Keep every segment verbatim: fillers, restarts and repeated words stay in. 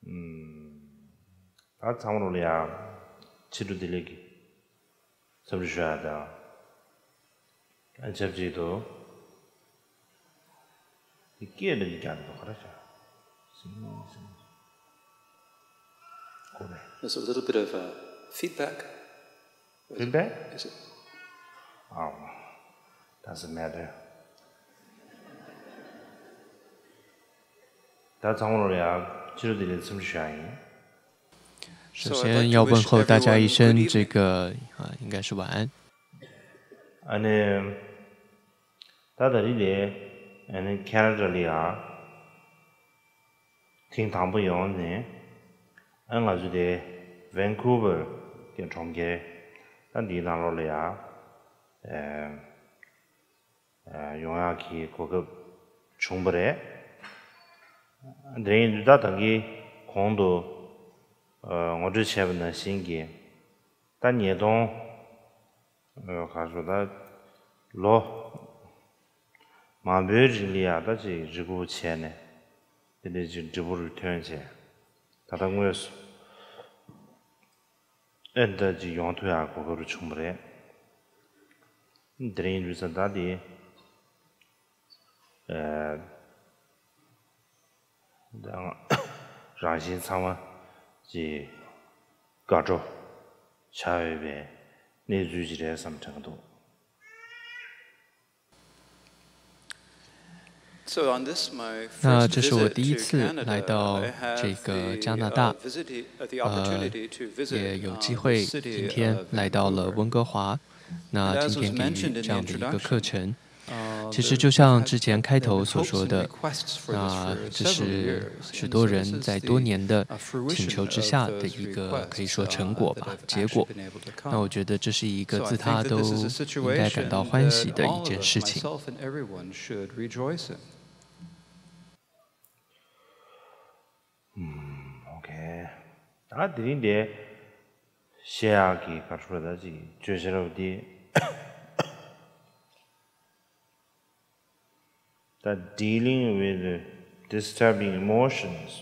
ད་ཚང་མ་ལོ་ལ་ཡ་ཕྱི་དྲོ་བདེ་ལེགས་ཀྱི་འཚམས་འདྲི་ཞུ་ཡ་དང་། ཨ་ཆབས་ཅིག་ཏུ་དེ་སྐད་འདྲ་ཅིག་རྒྱག་འདུག་ག་རེ་བྱ། སིང་སིང་། གོ་རེད། There's a little bit of uh, feedback. Feedback? Is it? Oh, doesn't matter. ད་ཚང་མ་ལོ་ལ་ཡ་ཕྱི་དྲོ་བདེ་ལེགས་འཚམས་འདྲི་ཞུ་ཡ་ཡིན། 首先要问候大家一声，这个啊，应该是晚安。 ཨ་ནི། ད་ད་རིང་དེ་ཨ་ནི་ཁེ་ན་ཌ་ལ་ཡ་ཐེངས་དང་པོ་ཡོང་ནས། ཨ་ང་ཚོ་དེ་ཝན་ཀུ་ཝར་གྱི་གྲོང་ཁྱེར་ད་འདིའི་ནང་ལོགས་ལ་ཡ་ཨ་ཡོང་ཡག་གི་གོ་སྐབས་བྱུང་བ་རེད། དེ་ཡིན་དུས་ད་ད་གིན་གོང་དུ་ངོ་སྤྲོད་བྱས་པ་ནང་བཞིན་གྱི་ད་ཉིས་སྟོང་། ཨ་ག་རེ་ཟེར་ད། ལོ་མང་པོའི་རིང་ལ་ཡ་ད་ཅིག་རེ་སྒུག་བྱས་ནས་དེ་འདྲའི་ཅིག་འབྲས་བུ་རེ་ཐོན་བྱས། ད་ལྟ་དངོས་སུ་ཨེ་ད་ཅིག་ཡོང་ཐུབ་ཡག་གོ་སྐབས་རེ་བྱུང་བ་རེད། དེ་རིང་ཡིན་དུས་ཙང་ད་དེ་ཨ་རང་བཞིན་ཚང་མ་ཅིག་དགའ་སྤྲོ་བྱ་འོས་པའི་གནས་ཚུལ་ཅིག་རེད་བསམ་དྲན་གྱི་འདུག 那这是我第一次来到这个加拿大，呃，也有机会今天来到了温哥华。那今天给予这样的一个课程，其实就像之前开头所说的，那这是许多人在多年的请求之下的一个可以说成果吧，结果。那我觉得这是一个自他都应该感到欢喜的一件事情。 ཨོ་ཁེ། ད་དེ་རིང་དེ་བཤད་ཡག་གི་ག་རེ་ཟེར་ད་ཅིག་བརྗོད་བྱ་རབ་དེ། ད་dealing with disturbing emotions.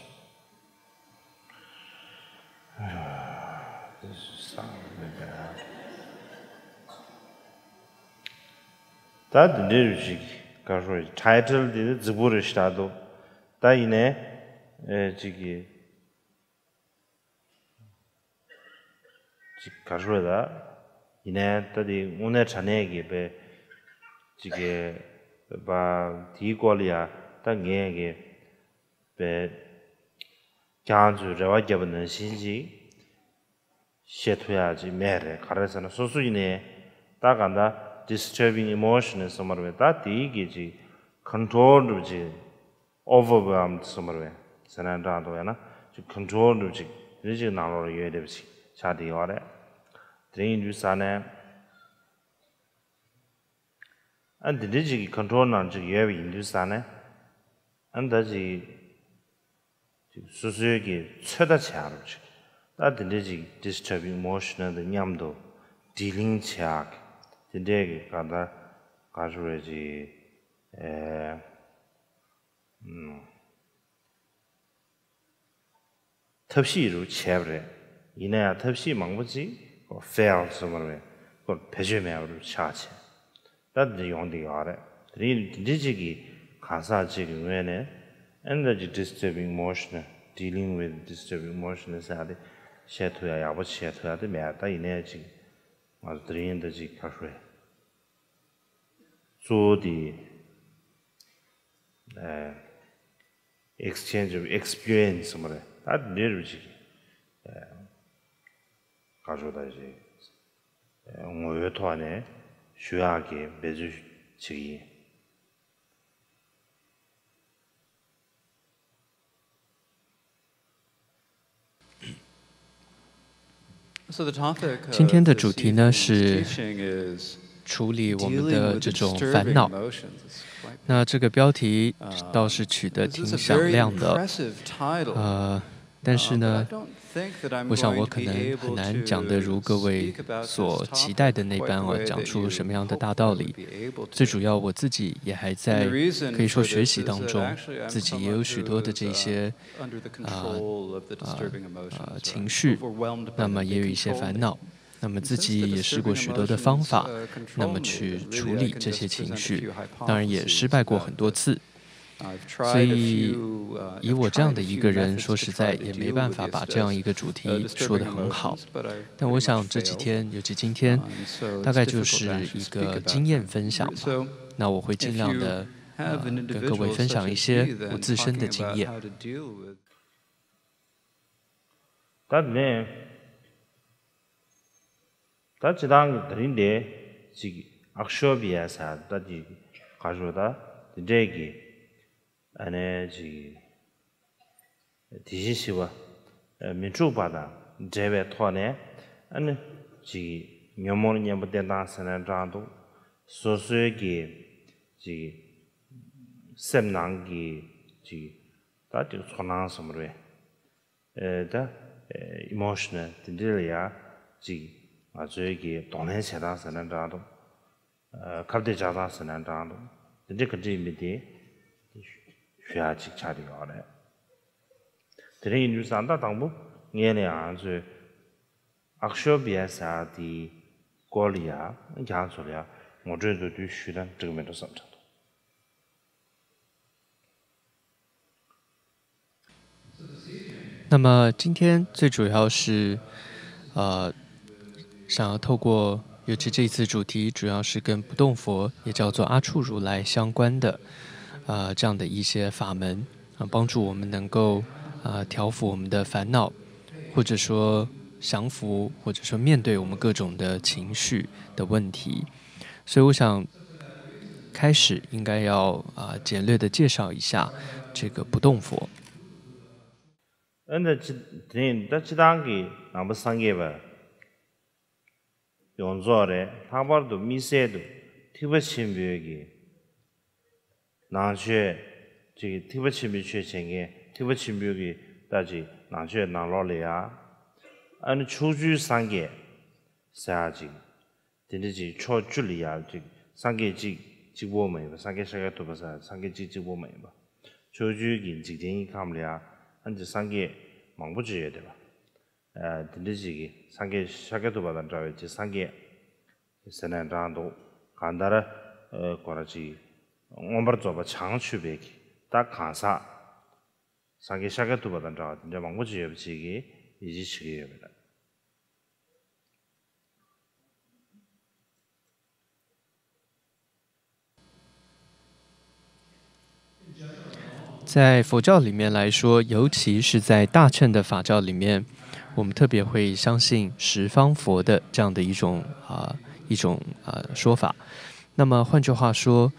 ད་འདི་འདྲའི་རིགས་ཤིག་ག་རེ་ཟེར། ཊའི་ཊལ་འདི་རྫིག་པོ་རེད་ཤག་འདུག་ད་ཡིན་ནའི་ཨེ་ཅིག་གི་ཅིག་ག་རེ་ཟེར་ད། ཡིན་ནའི་ད་འདི་དངོས་གནས་དྲང་གནས་ཀྱི་པའི་ཅིག་གི་པ་དེའི་སྐོར་ལ་ཡ་ད་ངས་ཀྱི་པའི་ཁྱེད་རང་ཚོས་རེ་བ་བརྒྱབ་པ་ནང་བཞིན་ཅིག་བཤད་ཐུབ་ཡག་ཅིག་མེད་རེད། ག་རེ་ཟེར་ན་སོ་སོ་ཡིན་ནའི་ད་གང་ལྟར་disturbing emotion་ཟེར་མ་རེད་པས། ད་དེའི་གི་ཅིག་control་འདྲ་པོ་ཅིག overwhelmed་ཟེར་མ་རེད་པས། ཟེར་ན་འདྲ་འདུག་ཡང་ན་ཅིག་control་འདྲ་པོ་ཅིག་དེ་འདྲ་ཅིག་ནང་ལོགས་ལ་ཡོད་བསྡད་པ་ཅིག་ཆགས་བསྡད་ཡོད་རེད། དེ་ཡིན་དུས་ས་ནས། ཨ་འདི་འདྲའི་ཅིག་གི་control་ནང་ཅིག་ཡོད་པ་ཡིན་དུས་ས་ནས། ཨ་ད་ཅིག་ཅིག་སོ་སོའི་གི་ཚོད་ལྟ་བྱེད་ཡག་རུ་ཅིག་ད་འདི་འདྲའི་ཅིག་disturbing emotion་དང་མཉམ་དུ་dealing་བྱེད་ཡག་གི་འདི་འདྲའི་གི་ག་ད་ག་ཞུ་རེད་ཅིག་ཨེ། ཐབས་ཤེས་རུ་བྱས་པ་རེད། ཡིན་ན་ཡང་ཐབས་ཤེས་མང་པོ་ཅིག་ཧྥེལ་སོང་བ་རེད། ཁོ་བེད་སྤྱོད་མེད་པ་རུ་ཆགས་བྱས། ད་འདི་ཡོང་བསྡད་ཡོད་རེད། དེ་རིང་འདི་འདྲ་ཅིག་གི་གང་ཟག་ཅིག་གི་ངོས་ནས་ཨ་ནི་ད་ཅིག་disturbing emotion, dealing with disturbing emotion་ཟེར་ཡག་དེ་བཤད་ཐུབ་ཡག་ཡག་པོ་བཤད་ཐུབ་ཡག་དེ་མེད། ད་ཡིན་ནའི་ཅིག་ང་ཚོ་དེ་རིང་ད་ཅིག་ག་རེ་གཙོ་བོ་དེ། ཨེ། exchange of experience་ཟེར་མ་རེད། ད་འདི་རུ་ཅིག་ཨེ། ག་ཞུ་ད་ཅིག་ཨེ། ངོ་བོའི་ཐོག་ནས་ཞུ་ཡག་གི་འབད་རྩོལ་བྱེད་ཀྱི་ཡིན། 今天的主题呢是处理我们的这种烦恼。那这个标题倒是取得挺响亮的，呃，但是呢，我想我可能很难讲得如各位所期待的那般啊，讲出什么样的大道理。最主要我自己也还在，可以说学习当中，自己也有许多的这些啊啊啊情绪，那么也有一些烦恼。那么自己也试过许多的方法，那么去处理这些情绪，当然也失败过很多次。所以，以我这样的一个人，说实在也没办法把这样一个主题说得很好。但我想这几天，尤其今天，大概就是一个经验分享吧。那我会尽量的呃跟各位分享一些我自身的经验。 ད་ནས་ད་སྤྱི་བཏང་གི་ད་རིང་འདི་ཅིག་ཨག་ཤོ་བི་ཡ་ས་ད་ཅིག་ག་ཤོ་ད་དེ་འདྲས་ཀྱི་ཨ་ནས་ཅིག་དེ་བཞིན་ཞི་བ་མི་འཁྲུགས་པ་དང་འབྲེལ་བའི་ཐོག་ནས་ཨ་ནི་ཅིག་ཉོན་མོངས་གཉེན་པོ་བསྟེན་སྟངས་ཟེར་ན་འདྲ་འདུག་སོ་སོའི་གི་ཅིག་སེམས་ནང་གི་ཅིག་ད་ཅིག་ཚོར་སྣང་ཟེར་མ་རེད། ད་ཨི་མོ་ཤི་ནལ་དེ་འདྲ་ལ་ཡ་ཅིག་ང་ཚོའི་གི་གདོང་ལེན་བྱེད་སྟངས་ཟེར་ན་འདྲ་འདུག་ཁ་གཏད་བཅག་སྟངས་ཟེར་ན་འདྲ་འདུག་དེ་འདྲ་ག་འདྲ་ཡིན་མིན་དེ་ཞུ་ཡ་ཅིག་ཆགས་བསྡད་ཡོད་རེད། དེ་རིང་ཡིན་དུས་ཙང་ད་དང་པོ་ངས་ནས་ང་ཚོའི་ཨག་ཤོ་བི་ཡ་ས་དེའི་སྐོར་ལ་ཡ་ཁྱེད་ཚོ་ལ་ཡ་ངོ་སྤྲོད་མདོར་བསྡུས་ཞུས་ན་འགྲིག་མི་འགྲོ་བསམ་དྲན་འདུག那么今天最主要是，呃，想要透过，尤其这一次主题，主要是跟不动佛，也叫做阿处如来相关的，呃，这样的一些法门，啊、帮助我们能够，呃，调伏我们的烦恼，或者说降服，或者说面对我们各种的情绪的问题。所以我想，开始应该要啊、简略的介绍一下这个不动佛。 ཨ་ནི་ད་སྤྱི་དེ་ནི་ད་སྤྱི་བཏང་གི་ནང་པ་སངས་རྒྱས་པ་ཡོངས་རྫོགས་རེད། ལྷག་པར་དུ་དམིགས་བསལ་དུ་ཐེག་པ་ཆེན་པོའི་གི་ནང་ཆོས་ཅིག་ཐེག་པ་ཆེན་པོའི་ཆོས་བྱེད་མཁན་ཐེག་པ་ཆེན་པོའི་གི་ད་ཅིག་ནང་ཆོས་ནང་ལོགས་ལ་ཡ་ཨ་ནི་ཕྱོགས་བཅུའི་སངས་རྒྱས་ཟེར་ཡ་ཅིག་དེ་འདྲ་ཅིག་ཕྱོགས་བཅུ་ལ་ཡ་ཅིག་སངས་རྒྱས་གཅིག་གཅིག་པོ་མ་ཡིན་པ། སངས་རྒྱས་ཤཱཀྱ་ཐུབ་པ་ཟེར་སངས་རྒྱས་གཅིག་གཅིག་པོ་མ་ཡིན་པ། ཕྱོགས་བཅུའི་གི་འཇིག་རྟེན་གྱི་ཁམས་ལ་ཡ་ཨ་ནི་སངས་རྒྱས་མང་པོ་ཅིག་ཡོད་བསྡད་པ། ཨ་དེ་འདྲ་ཅིག་གི་སངས་རྒྱས་ཤཱཀྱ་ཐུབ་པ་དང་འདྲ་བའི་ཅིག་སངས་རྒྱས་ཟེར་ནའང་འདྲ་འདུག་གང་ལྟར་ཨ་ཁོ་རང་ཅིག་མངོན་པར་རྫོགས་པ་བྱང་ཆུབ་པའི་གི་ད་གང་ཟག་སངས་རྒྱས་ཤཱཀྱ་ཐུབ་པ་དང་འདྲ་བ་དེ་འདྲ་མང་པོ་ཅིག་ཡོད་པ་ཅིག་གིས་ཡིད་ཆེས་བྱེད་ཀྱི་ཡོད་པ་རེད། 在佛教里面来说，尤其是在大乘的法教里面，我们特别会相信十方佛的这样的一种啊、一种啊、说法。那么换句话说，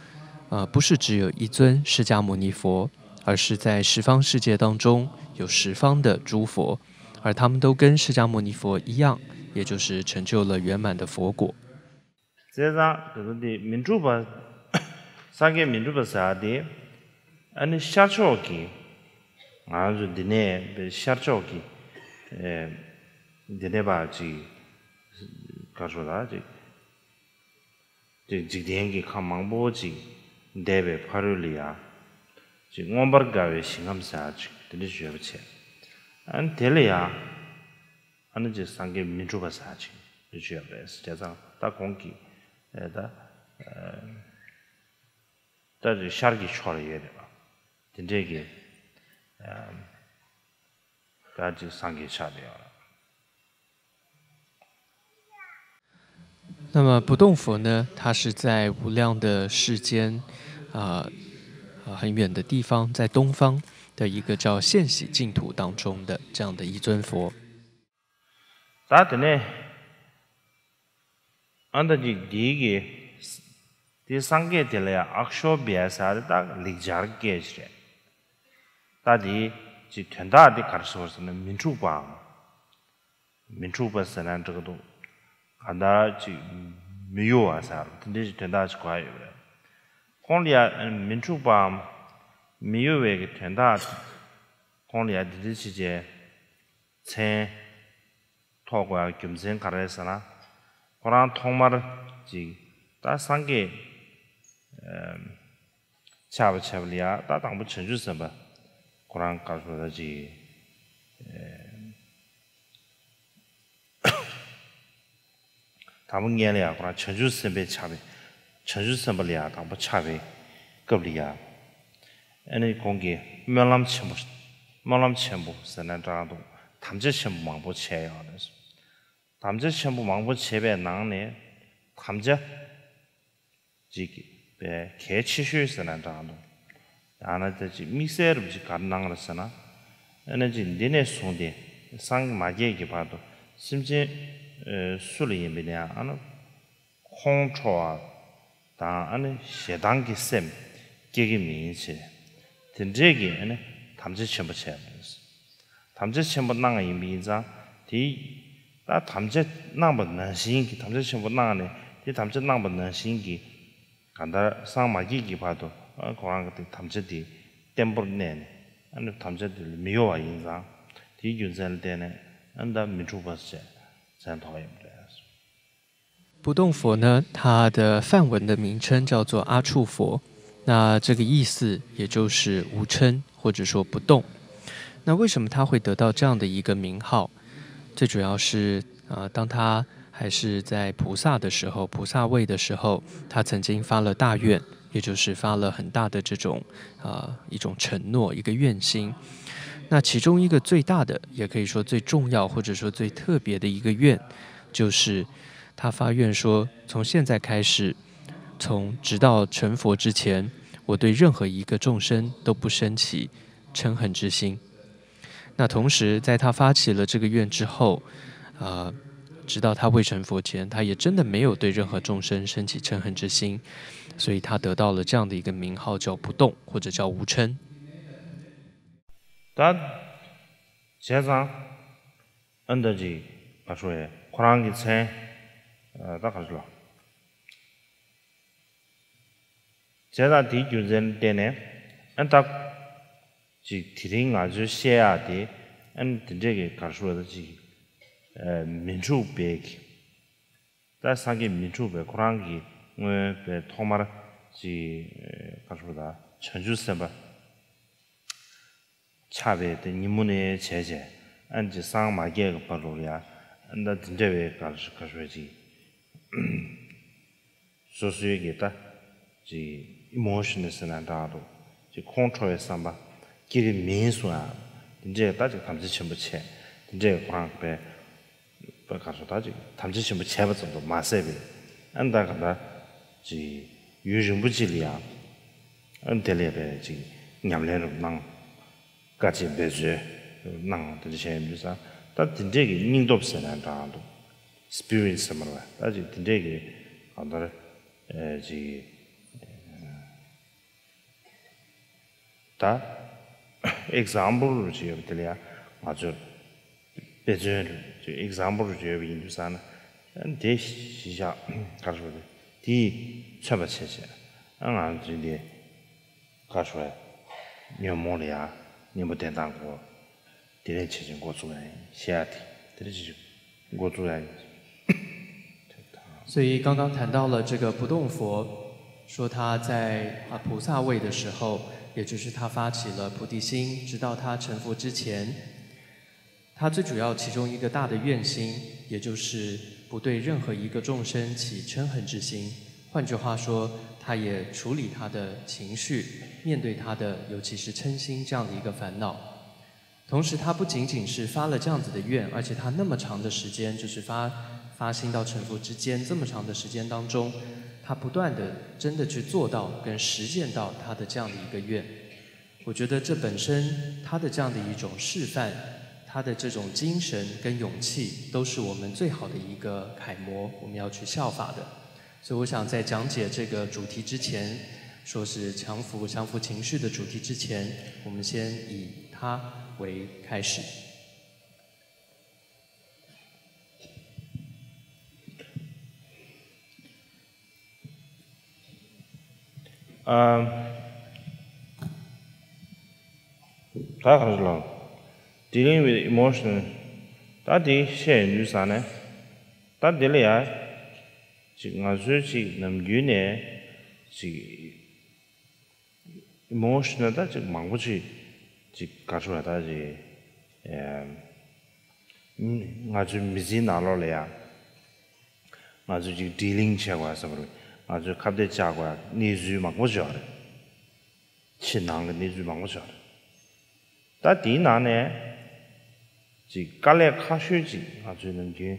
呃，不是只有一尊释迦牟尼佛，而是在十方世界当中有十方的诸佛，而他们都跟释迦牟尼佛一样，也就是成就了圆满的佛果。 བྱས་ཙང་དེ་ཚོ་འདི་མི་འཁྲུགས་པ། སངས་རྒྱས་མི་འཁྲུགས་པ་ཟེར་བ་དེ་ཨ་ནི་ཤར་ཕྱོགས་ཀྱི་ང་ཚོ་འདི་ནས་པའི་ཤར་ཕྱོགས་ཀྱི་ཨེ་འདི་ནས་པ་ཅིག་ག་ཤོ་ད་ཅིག་ཅིག་འཇིག་རྟེན་གྱི་ཁམས་མང་པོ་ཅིག་འདས་པའི་ཕ་རོལ་ལ་ཡ་ཅིག་མངོན་པར་དགའ་བའི་ཞིང་ཁམས་ཟེར་བ་ཅིག་དེ་འདྲ་ཞིག་ཡོད་པ་བྱས། ཨ་ནི་དེ་ལ་ཡ། ཨ་ནི་ཅིག་སངས་རྒྱས་མི་འཁྲུགས་པ་ཟེར་ཅིག་ཡོད་ཅིག་ཡོད་རེད། བྱས་ཙང་ད་གོང་གི་ཨེ་ད་ཨེ་ད་ཅིག་ཤར་གྱི་ཕྱོགས་ལ་ཡོད་རེད་པ། དེ་འདྲས་ཀྱི་ཨེ་ད་ཅིག་སངས་རྒྱས་ཆགས་བསྡད་ཡོད་རེད། 那么不动佛呢，它是在无量的世间，啊、呃，很远的地方，在东方的一个叫现喜净土当中的这样的一尊佛。 ད་དེ་ནས་ཨ་ད་ཅིག་འདིའི་གི་དེ་སངས་རྒྱས་དེ་ལ་ཡང་ཨག་ཤོ་བི་ཡ་ཟེར་ད་ལེགས་སྦྱར་སྐད་ཅིག་རེད། ད་དེ་ཅིག་དོན་དག་དེ་ག་རེ་ཟེར་ཟེར་ན་མི་འཁྲུགས་པའམ། མི་འཁྲུགས་པ་ཟེར་ན་འགྲིག་གི་འདུག་གང་ལྟར་ཅིག་མི་གཡོ་བ་ཟེར་དེ་འདྲའི་ཅིག་དོན་དག་ཅིག་གོ་ཡ་ཡོད་པ་རེད། ཁོང་ལ་ཡ་མི་འཁྲུགས་པའམ་མི་གཡོ་བའི་གི་དོན་དག་ཁོང་ལ་ཡ་འདི་འདྲ་བྱས་རྗེས་ མཚན་ཐོགས་དགོས་ཡ་རྒྱུ་མཚན་ག་རེ་ཟེར་ན། ཁོ་རང་ཐོག་མར་ཅིག་ད་སངས་རྒྱས་ཨེམ་ཆགས་པ་བྱས་པ་ལ་ཡ་ད་དང་པོ་བྱང་ཆུབ་སེམས་དཔའ་ཁོ་རང་ག་རེ་ཟེར་ད་ཅིག་ཨེམ། དང་པོ་ངན་ལ་ཡང་ཁོ་རང་བྱང་ཆུབ་སེམས་དཔའི་ཆགས་པའི་བྱང་ཆུབ་སེམས་དཔའ་ལ་ཡང་དང་པོ་ཆགས་པའི་སྐབས་ལ་ཡང་། ཨ་ནི་ཁོང་གིས་སྨོན་ལམ་ཆེན་པོ་སྨོན་ལམ་ཆེན་པོ་ཟེར་ན་འདྲ་འདུག་དམ་བཅའ་ཆེན་པོ་མང་པོ་བྱས་ཡོད་རེད། དམ་བཅའ་ཆེན་པོ་མང་པོ་བྱས་པའི་ནང་ནས་དམ་བཅའ་ཅིག་པའི་གལ་ཆེ་ཤོས་ཟེར་ན་འདྲ་འདུག་ཡང་ན་དེ་ཅིག་དམིགས་བསལ་རུ་ཅིག་ག་རེ་གནང་རེད་ཟེར་ན། ཨ་ནི་ཅིག་འདི་ནས་བཟུང་སྟེ་སངས་རྒྱས་མ་རྒྱས་ཀྱི་བར་དུ་སེམས་ཅན་ཨེ་སུ་ལ་ཡིན་པའི་ནའང་ཨ་ནི་ཁོང་ཁྲོ་བ་དང་ཨ་ནི་ཞེ་སྡང་གི་སེམས་སྐྱེ་གི་མིན་ཞེས་དེ་འདྲས་ཀྱི་ཨ་ནི་དམ་བཅའ་ཆེན་པོ་བྱས་པ་རེད། དམ་བཅའ་ཆེན་པོ་གནང་བ་ཡིན་པ་ཡིན་ཙང་དེ་ད་དམ་བཅའ་གནང་བ་ནང་བཞིན་གྱི་དམ་བཅའ་ཆེན་པོ་གནང་ནས་དེ་དམ་བཅའ་གནང་བ་ནང་བཞིན་གྱི་གང་ལྟར་སངས་མ་རྒྱས་ཀྱི་བར་དུ་ཨ་ཁོ་རང་གི་དེ་དམ་བཅའ་དེ་བརྟན་པོར་གནས་ནས་ཨ་ནི་དམ་བཅའ་དེ་ལ་མི་གཡོ་བ་ཡིན་ཙང་དེའི་རྒྱུ་མཚན་ལ་བརྟེན་ནས་ཨ་ནི་ད་མི་འཁྲུགས་པ་བྱས་མཚན་ཐོགས་ཡོད་པ་རེད། 不动佛呢，它的梵文的名称叫做阿处佛，那这个意思也就是无嗔或者说不动。那为什么他会得到这样的一个名号？最主要是，呃，当他还是在菩萨的时候，菩萨位的时候，他曾经发了大愿，也就是发了很大的这种，呃，一种承诺，一个愿心。那其中一个最大的，也可以说最重要，或者说最特别的一个愿，就是他发愿说，从现在开始，从直到成佛之前，我对任何一个众生都不升起嗔恨之心。那同时，在他发起了这个愿之后，呃，直到他未成佛前，他也真的没有对任何众生升起嗔恨之心，所以他得到了这样的一个名号，叫不动，或者叫无嗔。 ད་བྱས་ཙང་ཨ་ནི་ད་ཅིག་ག་རེ་ཞུ་ཡ་ཁོ་རང་གི་མཚན་ཨ་ད་ག་རེ་ཞུ་ལ། བྱས་ཙང་དེའི་རྒྱུ་མཚན་བརྟེན་ནས་ཨ་ནི་ད་ཅིག་དེ་རིང་ང་ཚོའི་བཤད་ཡག་དེ་ཨ་ནི་དེ་འདྲས་ཀྱི་ག་རེ་ཞུ་བ་ད་ཅིག་ཨ་མི་འཁྲུགས་པའི་གི་ད་སངས་རྒྱས་མི་འཁྲུགས་པའི་ཁོ་རང་གི་སྔོན་པའི་ཐོག་མར་ཅིག་ག་རེ་ཞུ་བ་ད་བྱང་ཆུབ་སེམས་དཔའ། ཆགས་པའི་དེ་ཉིན་མོ་ནས་བྱས་བྱས་ཨ་ནི་ཅིག་སངས་མ་རྒྱས་ཀྱི་བར་དུ་ལ་ཡ་ཨ་ནི་ད་དེ་འདྲ་བའི་ག་རེ་ག་རེ་ཞུ་བ་ཅིག་སོ་སོའི་གི་ད་ཅིག་ཨི་མོ་ཤོ་ནལ་ཟེར་ན་འདྲ་འདུག་ཅིག་ཁོང་ཁྲོ་བའི་བསམ་པ་སྐྱེ་གི་མིན་གསུང་ཡ་དེ་འདྲས་ད་ཅིག་དམ་བཅའ་ཆེན་པོ་བྱས་དེ་འདྲས་ཁོ་རང་གི་པའི་པ་ག་རེ་ད་ཅིག་དམ་བཅའ་ཆེན་པོ་བྱས་པ་ཙམ་དུ་མ་ཟད་པའི་ཨ་ནི་ད་ག་ད་ཅིག་ཡུན་རིང་པོ་ཅིག་ལ་ཡང་ཨ་ནི་དེ་ལས་པའི་ཅིག་ཉམས་ལེན་རུ་གནང་། དཀའ་སྤྱད་འབད་རྩོལ་གནང་དེ་འདྲ་བྱས་ཡོད་དུས་ཙང་ད་དེ་འདྲས་ཀྱི་སྙིང་སྟོབས་ཟེར་ན་འདྲ་འདུག་སི་པི་རི་ཊི་ཟེར་མ་རེད་པ། ད་ཅིག་དེ་འདྲས་ཀྱི་གང་ལྟར་ཨེ་ཅིག་ད་ཨེག་ཛམ་པལ་རུ་ཅིག་ཡོད་པ་དེ་ལ་ཡང་ང་ཚོས་དཔེ་མཚོན་རུ་ཅིག་ཨེག་ཛམ་པལ་རུ་ཅིག་ཡོད་པ་ཡིན་དུས་ཙང་ན་དེ་གཞི་བཞག་ག་རེ་ཞུ་དེ་དེས་མཚོན་པ་བྱས་བྱས་ང་ཚོས་འདི། ག་རེ་ཞུ་བ། ཉོན་མོངས་ལ་ཡང་གཉེན་པོ་བསྟེན་སྟངས་སྐོར་དེ་ལས་བྱེད་ཅིང་འགོ་བཙུགས་ཡ་ཡིན་ཞེས་ཡ་དེ་དེ་ལས་བྱེད་ཅིང་འགོ་བཙུགས་ཡ་ཡིན། 所以刚刚谈到了这个不动佛，说他在啊菩萨位的时候，也就是他发起了菩提心，直到他成佛之前，他最主要其中一个大的愿心，也就是不对任何一个众生起嗔恨之心。换句话说，他也处理他的情绪，面对他的尤其是嗔心这样的一个烦恼。同时，他不仅仅是发了这样子的愿，而且他那么长的时间，就是发发心到成佛之间这么长的时间当中，他不断的真的去做到跟实践到他的这样的一个愿。我觉得这本身他的这样的一种示范，他的这种精神跟勇气，都是我们最好的一个楷模，我们要去效法的。所以我想在讲解这个主题之前，说是降服降服情绪的主题之前，我们先以他为开始。 ཨ། ད་ག་རེ་ལབ། Dealing with emotion ད་དེ་བཤད་ཡོང་དུས་ཙང་ནས། ད་དེ་ལ་ཡ། ཅིག་ང་ཚོའི་ཅིག་ནམ་རྒྱུན་ནས་ཅིག་ཨི་མོ་ཤི་ནལ་ད་ཅིག་མང་པོ་ཅིག་ཅིག་ག་རེ་ཟེར་བ་ད་ཅིག་ཨེམ། ང་ཚོའི་མི་ཚེའི་ནང་ལོགས་ལ་ཡ། ང་ཚོས་ཅིག་ཌི་ལིང་བྱེད་དགོས་ཡ་བསམ་པ་རེད། ང་ཚོས་ཁ་གཏད་བཅག་དགོས་ཡ་གནས་ཚུལ་མང་པོ་ཅིག་ཡོད་རེད། ཕྱི་ནང་གི་གནས་ཚུལ་མང་པོ་ཅིག་ཡོད་རེད། ད་དེའི་ནང་ནས་ཅིག་དཀའ་ལས་ཁག་ཤོས་ཅིག་ང་ཚོའི་ནམ་རྒྱུན་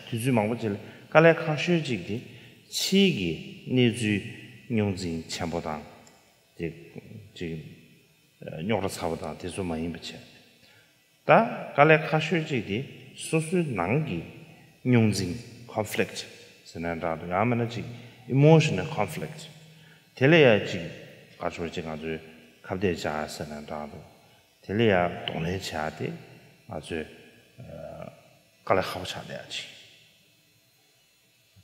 དུས་ཚོད་མང་པོ་ཅིག་ལ་དཀའ་ལས་ཁག་ཤོས་ཅིག་དེ་ཕྱིའི་གི་གནས་ཚུལ་རྙོག་འཛིང་ཆེན་པོ་དང་། དེ་ཅིག་རྙོག་དྲ་ཚ་པོ་དང་དེ་ཚོ་མ་ཡིན་པ་བྱས། ད་དཀའ་ལས་ཁག་ཤོས་གཅིག་དེ་སོ་སོའི་ནང་གི་རྙོག་འཛིང་ཀོན་ཕི་ལིག་ཊི་ཟེར་ན་འདྲ་འདུག་ཡང་མིན་ན་ཅིག་ཨི་མོ་ཤི་ནལ་ཀོན་ཕི་ལིག་ཊི། དེ་ལ་ཡ་ཅིག་ག་རེ་ཟེར་ཅིག་ང་ཚོས་ཁ་གཏད་བཅག་ཟེར་ན་འདྲ་འདུག་དེ་ལ་ཡ་གདོང་ལེན་བྱ་དེ་ང་ཚོས་དཀའ་ལས་ཁག་པོ་ཆགས་བསྡད་ཡ་ཅིག་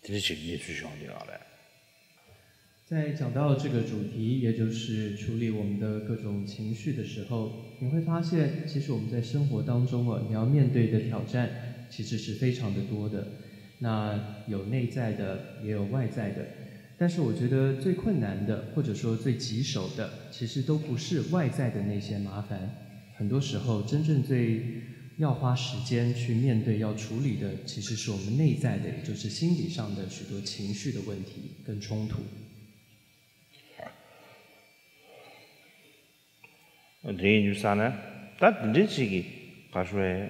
དེ་འདྲ་ཅིག་གནས་ཚུལ་བྱུང་བསྡད་ཡོད་རེད།在讲到这个主题，也就是处理我们的各种情绪的时候，你会发现，其实我们在生活当中啊，你要面对的挑战其实是非常的多的。那有内在的，也有外在的。但是我觉得最困难的，或者说最棘手的，其实都不是外在的那些麻烦，很多时候，真正最要花时间去面对、要处理的，其实是我们内在的，也就是心理上的许多情绪的问题跟冲突。དེ་ཡིན་དུས་ཙང་ནས་ད་དེ་འདྲའི་ཅིག་གི་ག་རེ་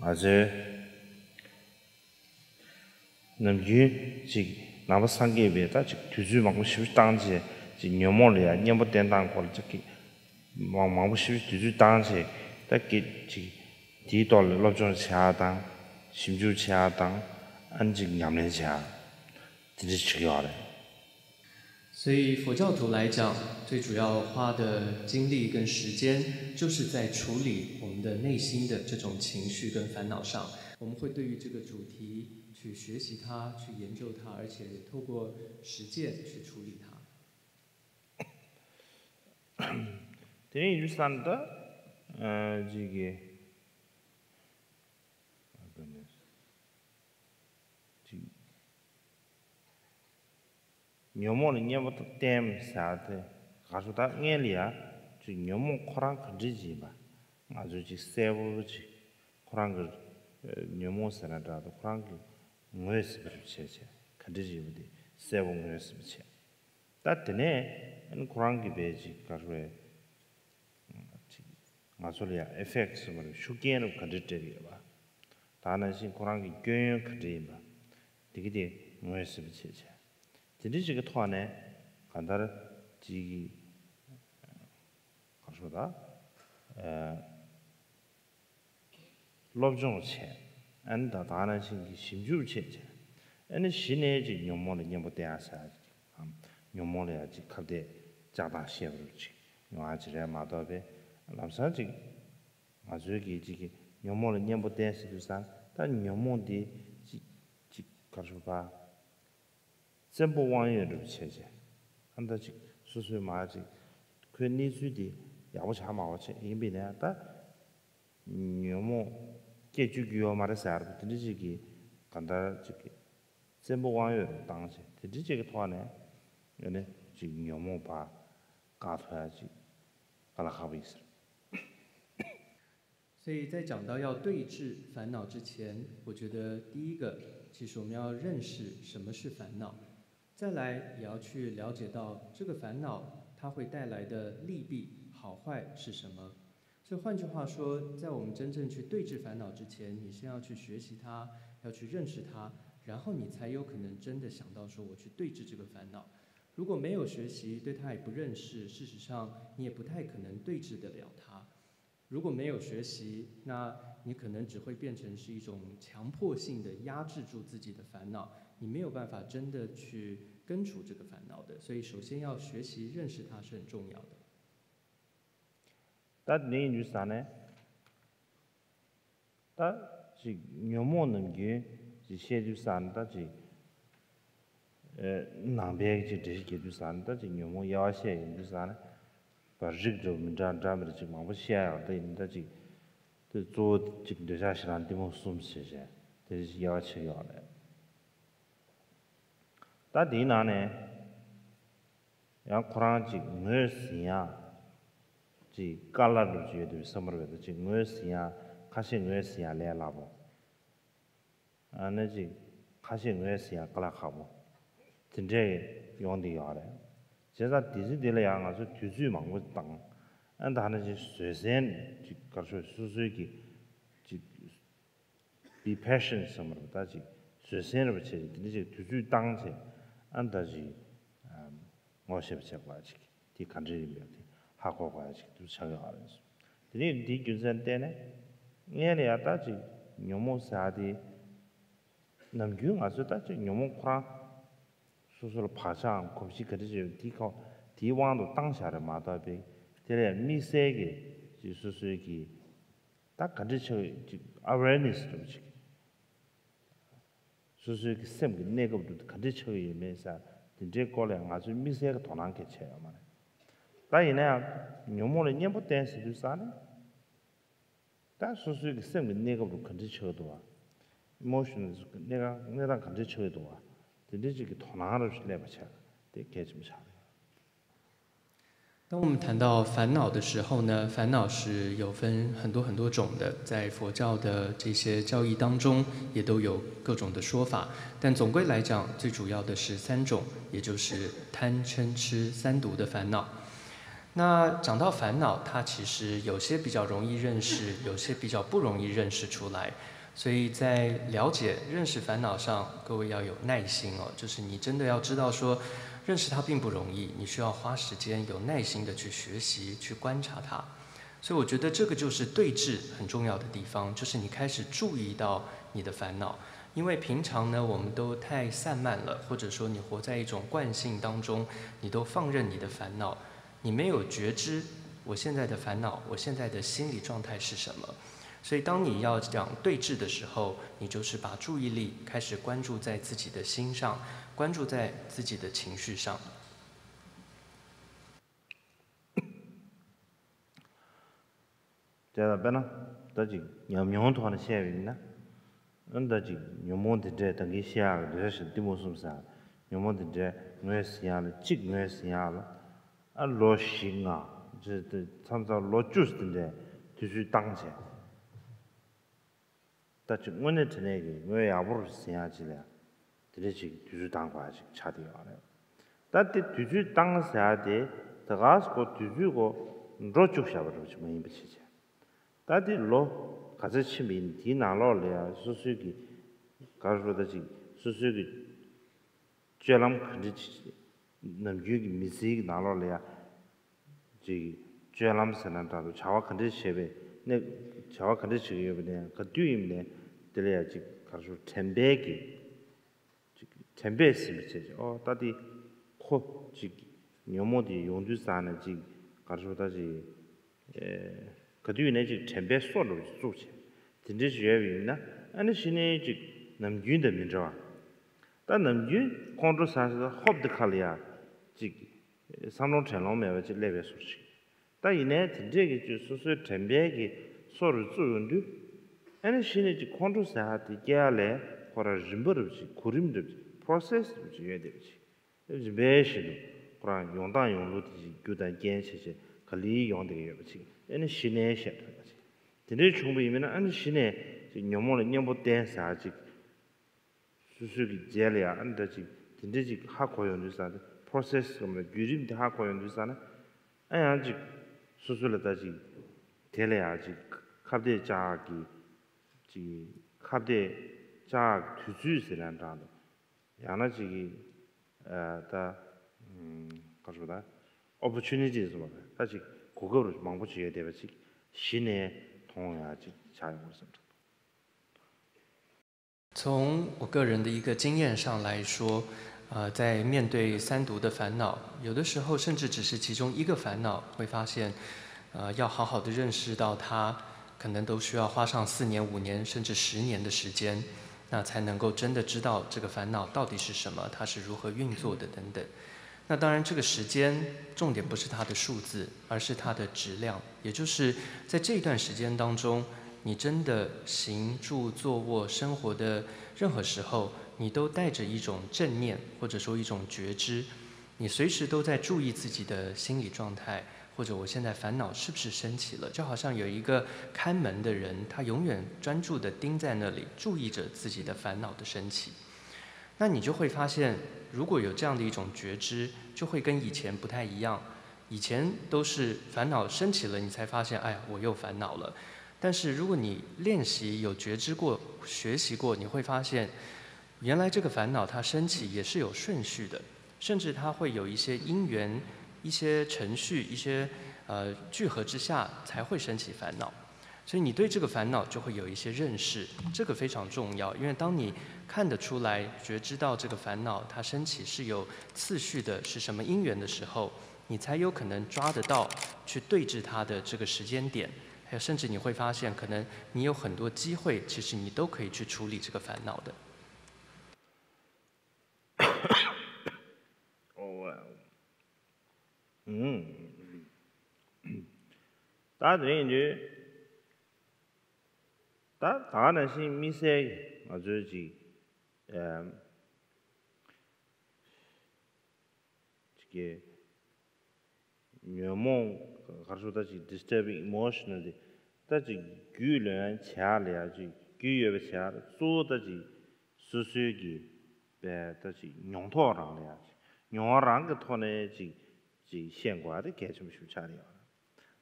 ཟེར་ང་ཚོའི། ནམ་རྒྱུན་ཅིག་ནང་པ་སངས་རྒྱས་པའི་ད་ཅིག་དུས་ཚོད་མང་པོ་ཞེ་པོ་བཏང་བྱས་ཅིག་ཉོན་མོངས་ལ་ཡང་གཉེན་པོ་བསྟེན་སྟངས་སྐོར་ལ་ཅིག་གི་མང་མང་པོ་ཞེ་པོ་དུས་ཚོད་བཏང་བྱས་ད་གི་ཅིག་དེའི་ཐོག་ལ་སློབ་སྦྱོང་བྱེད་ཡག་དང་ཞིབ་འཇུག་བྱེད་ཡག་དང་ཨ་ནི་ཅིག་ཉམས་ལེན་བྱེད་ཡག་དེ་འདྲ་བྱེད་ཀྱི་ཡོད་རེད། 所以佛教徒来讲，最主要花的精力跟时间，就是在处理我们的内心的这种情绪跟烦恼上。我们会对于这个主题去学习它，去研究它，而且也透过实践去处理它。དེ་ནས་ཡུལ་ས་འདི་ཅིག་གི་ཅིག་ཉོན་མོངས་ལ་གཉེན་པོ་བསྟེན་ཟེར་དེ་ག་རེ་ཟེར་ད་སྔོན་ལ་ཡ་ཅིག་ཉོན་མོངས་ཁོ་རང་ག་འདྲ་ཅིག་ཡིན་པ་ང་ཚོས་ཅིག་གསལ་པོ་ཅིག་ཁོ་རང་གི་ཉོན་མོངས་ཟེར་ན་འདྲ་འདུག་ཁོ་རང་གི་ངོས་ཟིན་པ་རེ་བྱས་བྱས་ག་འདྲ་ཅིག་ཡིན་པ་དེ་གསལ་པོ་ངོས་ཟིན་པ་བྱས། ད་དེ་ནས་ཁོ་རང་གི་བས་ཅིག་ག་རེ་ཅིག་ང་ཚོ་ལ་ཡང་ཨེ་ཕེག་ཊི་ཟེར་བ་རེད། ཤུགས་རྐྱེན་རུ་ག་འདྲ་སྤྲད་ཀྱི་ཡོད་པ། ད་ནང་བཞིན་ཁོ་རང་གི་སྐྱོན་ཡོན་ག་འདྲ་ཡིན་པ། དེ་གི་དེ་ངོས་ཟིན་པ་བྱས་བྱས། དེ་འདྲ་ཞིག་གི་ཐོག་ནས་གང་ལྟར་ཅིག་ག་རེ་ཟེར་ད། སློབ་སྦྱོང་བྱས། ཨ་ནི་ད་ད་ནང་བཞིན་གྱི་ཞིབ་འཇུག་བྱས་བྱས། ཨ་ནི་གཞི་ནས་ཅིག་ཉོན་མོངས་ལ་གཉེན་པོ་བསྟེན་ཡ་ཟེར་ཡ་ཅིག་ཉོན་མོངས་ལ་ཡ་ཅིག་ཁ་གཏད་བཅག་སྟངས་ཤེས་པ་རུ་ཅིག་ཡོང་ཡ་ཅིག་རེད་མ་གཏོགས་པས་ལམ་སང་ཅིག་ང་ཚོའི་གི་ཅིག་གི་ཉོན་མོངས་ལ་གཉེན་པོ་བསྟེན་ཟེར་དུས་ཙང་ད་ཉོན་མོངས་འདི་ཅིག་ཅིག་ག་རེ་ཟེར་བ། བཙན་པོ་དབང་ཡོད་འགྲུབ་བྱས་བྱས། ཨ་ད་ཅིག་སོ་སོའི་མ་ཅིག་ཁོའི་གནས་ཚུལ་དེ་ཡག་པོ་ཆགས་མ་བ་བྱས་ཡིན་པས་ན་ད་ཉོན་མོངས་སྐྱེ་བཅུག་རྒྱུ་ཡོད་མ་རེད་ཟེར་བ་དེ་འདྲ་ཅིག་གི་ག་འདྲ་ཅིག་གི་བཙན་པོ་དབང་ཡོད་རུ་བཏང་བྱས་དེ་འདྲ་ཅིག་གི་ཐོག་ནས་ཡོད་ནས་ཅིག་ཉོན་མོངས་པ་བཀག་ཐུབ་ཡ་ཅིག་དཀའ་ལས་ཁག་པོ་ཡིན་ཟེར། 所以在讲到要对峙烦恼之前，我觉得第一个，其实我们要认识什么是烦恼，再来也要去了解到这个烦恼它会带来的利弊、好坏是什么。所以换句话说，在我们真正去对峙烦恼之前，你先要去学习它，要去认识它，然后你才有可能真的想到说我去对峙这个烦恼。如果没有学习，对它也不认识，事实上你也不太可能对峙得了它。 如果没有学习，那你可能只会变成是一种强迫性的压制住自己的烦恼，你没有办法真的去根除这个烦恼的。所以，首先要学习认识它是很重要的。 ད་དེ་ནས་ཡིན་དུས་ཙང་ནས་ད་ཅིག་ཉོན་མོངས་རྣམས་ཀྱི་ཅིག་བཤད་དུས་ཙང་ནས་ད་ཅིག་ནང་པའི་ཅིག་འགྲེལ་བཤད་རྒྱག་དུས་ཙང་ནས་ད་ཅིག་ཉོན་མོངས་དབྱེ་བ་བཤད་ཡོང་དུས་ཙང་ནས་བར་རིགས་འདྲ་མི་འདྲ་འདྲ་མི་འདྲ་ཅིག་མང་པོ་བཤད་ཡག་ད་ཡིན་ད་ཅིག་ དེ་གཙོ་བོ་གཅིག་འདོད་ཆགས་ཞེ་སྡང་གཏི་མུག་གསུམ་ཞེས་བྱས་དེ་དབྱེ་བ་ཕྱེ་ཡོད་རེད། ད་དེའི་ནང་ནས་ཡང་ཁོ་རང་གཅིག་ངོས་ཟིན་ཡག་གཅིག་དཀའ་སླ་འདྲ་ཅིག་ཡོད་དུས་བསམ་པར་བས་ད་གཅིག་ངོས་ཟིན་ཡག་ཁ་ཤས་ངོས་ཟིན་ཡག་ལས་སླ་པོ། ཨ་ནི་གཅིག་ཁ་ཤས་ངོས་ཟིན་ཡག་དཀའ་ལས་ཁག་པོ་དེ་འདྲས་ཡོང་བསྡད་ཡོད་རེད། བྱས་ཙང་དེ་ཚོ་དེ་ལ་ཡང་ང་ཚོ་དུས་ཚོད་མང་པོ་བཏང་། ཨ་ད་ནི་གཅིག་བཟོད་བསྲན་གཅིག་ག་རེ་ཞུ་སོ་སོའི་གི་གཅིག be patient ཟེར་བ་རེད་པ། ད་ཅིག་བཟོད་བསྲན་རེད་པ་བྱས་ཅིག་དེ་འདྲ་ཅིག་དུས་ཚོད་བཏང་བྱས་ཨ་ད་ཅིག་ཨམ་ངོ་ཤེས་པ་བྱེད་དགོས་ཡ་ཅིག་དེ་ག་འདྲ་ཡིན་པའི་དེ་ཧ་གོ་དགོས་ཡ་ཅིག་དུ་ཆགས་ཡོད་རེད། དེ་ནས་འདིའི་རྒྱུ་མཚན་བལྟས་ནས་སྔོན་ལ་ཡ་ད་ཅིག་ཉོན་མོངས་ཟེར་ཡ་དེ་ནམ་རྒྱུན་ང་ཚོས་ད་ཅིག་ཉོན་མོངས་ཁོ་རང་སོ་སོ་ལ་བག་ཆགས་གོམས་གཤིས་ག་འདྲ་ཅིག་ཡོད་དེའི་ཁ་དེའི་དབང་དུ་བཏང་བཞག་རེད་མ་གཏོགས་པའི་དེ་ལས་དམིགས་བསལ་གྱི་ཅིག་སོ་སོའི་གི་ད་ག་འདྲ་ཆགས་ཡོད་ཅིག awareness འདྲ་པོ་ཅིག་སོ་སོའི་གི་སེམས་ཀྱི་གནས་སྐབས་དུ་ག་འདྲ་ཆགས་ཡོད་མེད་ས་དེ་འདྲའི་སྐོར་ལ་ང་ཚོས་དམིགས་བསལ་གྱི་དོ་སྣང་གལ་ཆེ་ཡོད་མ་རེད། ད་ཡིན་ན་ཡང་ཉོན་མོངས་ལ་གཉེན་པོ་བསྟེན་ཟེར་དུས་ས་ནས་ད་སོ་སོའི་གི་སེམས་ཀྱི་གནས་སྐབས་དུ་ག་འདྲ་ཆགས་འདུག་བ། emotions གནས་སྟངས་གནས་སྟངས་ག་འདྲ་ཆགས་འདུག་བ། དེ་འདྲའི་ཅིག་གི་དོ་སྣང་རབ་ཞིག་སླེབས་པ་བྱས་དེ་གལ་ཆེན་པོ་ཆགས་རེད། 当我们谈到烦恼的时候呢，烦恼是有分很多很多种的，在佛教的这些教义当中也都有各种的说法，但总归来讲，最主要的是三种，也就是贪、嗔、痴三毒的烦恼。那讲到烦恼，它其实有些比较容易认识，有些比较不容易认识出来。所以在了解、认识烦恼上，各位要有耐心哦，就是你真的要知道说，认识它并不容易，你需要花时间、有耐心的去学习、去观察它。所以我觉得这个就是对治很重要的地方，就是你开始注意到你的烦恼。因为平常呢，我们都太散漫了，或者说你活在一种惯性当中，你都放任你的烦恼，你没有觉知我现在的烦恼，我现在的心理状态是什么。所以，当你要讲对治的时候，你就是把注意力开始关注在自己的心上，关注在自己的情绪上。 དེ་ལ་དཔེར་ན་ད་ཅིག་ཉམས་མྱོང་ཐོག་ནས་བཤད་པ་ཡིན་ན། ཨ་ད་ཅིག་ཉོན་མོངས་འདི་འདྲས་ད་གིན་བཤད་ཡག་གི་འདོད་ཆགས་གཏི་མུག་གསུམ་ཟེར་ཉོན་མོངས་འདི་འདྲས་ངོས་ཟིན་ཡག་ལ་གཅིག་ངོས་ཟིན་ཡག་ལ་ཨ་ལོ་བཞི་ལྔ་ཅིག་དེ་མཚམས་མཚམས་ལོ་བཅུ་ཙམ་འདི་འདྲས་དུས་ཚོད་བཏང་བྱས། ད་ཅིག་དངོས་གནས་དྲང་གནས་ཀྱི་ངོས་ཡག་པོ་རུ་ཟིན་ཡག་ཅིག་ལ་དེ་འདྲ་ཅིག་དུས་ཚོད་བཏང་དགོས་ཡག་ཅིག་ཆགས་བསྡད་ཡོད་རེད། ད་དེ་དུས་ཚོད་བཏང་ཟེར་ཡག་དེ་ད་ག་སེ་ཁོ་དུས་ཚོད་ཁོ་འགྲོ་བཅུག་བཞག་པ་འདྲ་པོ་ཅིག་མ་ཡིན་པ་བྱས་བྱས། ད་དེ་ལོ་ག་ཚོད་ཕྱིན་པ་ཡིན་དེའི་ནང་ལོགས་ལ་ཡང་སོ་སོའི་གི་ག་རེ་ཟེར་ད་ཅིག་སོ་སོའི་གི་སྤྱོད་ལམ་ག་འདྲ་ཅིག་ནམ་རྒྱུན་གྱི་མི་ཚེའི་གི་ནང་ལོགས་ལ་ཡང་ཅིག་སྤྱོད་ལམ་ཟེར་ན་འདྲ་འདུག་བྱ་བ་ག་འདྲ་བྱས་པས་ནས་བྱ་བ་ག་འདྲ་བྱེད་ཀྱི་ཡོད་པ་ནས་ག་དུས་ཡིན་ནས་དེ་ལ་ཡང་ཅིག་ག་རེ་ཟེར་དྲན་པའི་གི་ཅིག་དྲན་པས་ཟིན་པ་བྱས་ཅིག་ཨོ་ད་དེ་ཁོ་ཅིག་ཉོན་མོངས་དེ་ཡོང་དུས་ཙ་ན་ཅིག་ག་རེ་ཟེར་ད་ཅིག་ག་དུས་ཡིན་ནའི་ཅིག་དྲན་པའི་སོ་འདྲ་བོ་ཅིག་བཙུགས་བྱས་དེ་འདྲ་ཞིག་ཡོད་པ་ཡིན་ན་ཨ་ནི་གཞི་ནས་ཅིག་ནམ་རྒྱུན་དང་མི་འདྲ་བ། ད་ནམ་རྒྱུན་ཁོང་ཁྲོ་ཟ་ཟ་ཧོབ་དེ་ཁ་ལ་ཡ་ཅིག་བསམ་བློ་དྲན་ལོང་མེད་པ་ཅིག་སླེབས་པའི་བཟོ་ཅིག་ད་ཡིན་ནའི་དེ་འདྲས་ཀྱི་ཅིག་སོ་སོའི་དྲན་པའི་གི་སོ་རུ་བཙུགས་ཡོང་དུས་ཨ་ནི་གཞི་ནས་ཅིག་ཁོང་ཁྲོ་ཟ་ཡ་དེ་སྐྱེ་ཡ་ལས་ཁོ་རང་རིམ་པ་འདྲ་བོ་ཅིག་གོ་རིམ་འདྲ་བོ་ཅིག་process འདྲ་བོ་ཅིག་ཡོད་བསྡད་པ་ཅིག་རིམ་པས་བཞིན་དུ་ཁོ་རང་ཡོང་སྟངས་ཡོང་ལུགས་དེ་ཅིག་རྒྱུ་དང་རྐྱེན་བྱས་བྱས་ག་ལེར་ཡོང་བསྡད་ཀྱི་ཡོད་པ་ཅིག་ཨ་ནི་གཞི་ནས་བཤད་ཐུབ་པ་ཅིག་དེ་འདྲའི་བྱུང་བ་ཡིན་ན་ཨ་ནི་གཞི་ནས་ཅིག་ཉོན་མོངས་ལ་གཉེན་པོ་བསྟེན་ཟེར་ཅིག་སོ་སོའི་གི་རྗེས་ལ་ཡང་ཨ་ནི་འདྲ་ཅིག་དེ་འདྲའི་ཅིག་ཧ་གོ་ཡོང་དུས་ཙ་ན་process གམ་ལ་བརྒྱུད་རིམ་དེ་ཧ་གོ་ཡོང་དུས་ཙ་ན་ཨ་ཡང་ཅིག་སོ་སོ་ལ་ད་ཅིག་དེ་ལ་ཡང་ཅིག་ཁ་གཏད་བཅག་གི་ཅིག་ཁ་གཏད་བཅག་དུས་ཚོད་ཟེར་ན་འདྲ་འདུག་ཡང་ན་ཅིག་གི་ཨ་ད་ཨམ་ག་རེ་ཟེར་ད་opportunities ཟེར་བ་ད་ཅིག་གོ་སྐབས་རུ་མང་པོ་ཅིག་ཡོད་བསྡད་པ་ཅིག་གཞི་ནས་མཐོང་ཡག་ཅིག་ཆགས་ཡོང་བར་བསམ་འདུག 从我个人的一个经验上来说，呃，在面对三毒的烦恼，有的时候甚至只是其中一个烦恼，会发现，呃，要好好的认识到它，可能都需要花上四年、五年甚至十年的时间，那才能够真的知道这个烦恼到底是什么，它是如何运作的等等。那当然，这个时间重点不是它的数字，而是它的质量，也就是在这一段时间当中，你真的行住坐卧生活的任何时候，你都带着一种正念，或者说一种觉知，你随时都在注意自己的心理状态，或者我现在烦恼是不是升起了，就好像有一个看门的人，他永远专注地盯在那里，注意着自己的烦恼的升起。那你就会发现，如果有这样的一种觉知，就会跟以前不太一样。以前都是烦恼升起了，你才发现，哎呀，我又烦恼了。但是如果你练习有觉知过、学习过，你会发现，原来这个烦恼它升起也是有顺序的，甚至它会有一些因缘、一些程序、一些呃聚合之下才会升起烦恼。所以你对这个烦恼就会有一些认识，这个非常重要。因为当你看得出来、觉知到这个烦恼它升起是有次序的，是什么因缘的时候，你才有可能抓得到去对治它的这个时间点。还有，甚至你会发现，可能你有很多机会，其实你都可以去处理这个烦恼的。 ད་དེ་རིང་དུས་ད་ད་ག་ནང་བཞིན་དམིགས་བསལ་ང་ཚོའི་ཅིག་ཨེམ། ཅིག་གི་ཉོན་མོངས་ག་རེ་ཟེར། ད་ཅིག་disturbing emotion དེ་ད་ཅིག་རྒྱུས་ལོན་བྱེད་ཡག་ལ་ཡ་ཅིག་རྒྱུས་ཡོད་པ་བྱེད་ཡག་ལ་གཙོ་བོ་ད་ཅིག་སོ་སོའི་གི་པའི་ད་ཅིག་མྱོང་ཐོག་རང་ལ་ཡ་ཅིག་མྱོང་བ་རང་གི་ཐོག་ནས་ཅིག་ཅིག་ཤེས་དགོས་པ་དེ་གལ་ཆེན་པོ་ཞིག་ཆགས་ཡོད་རེད།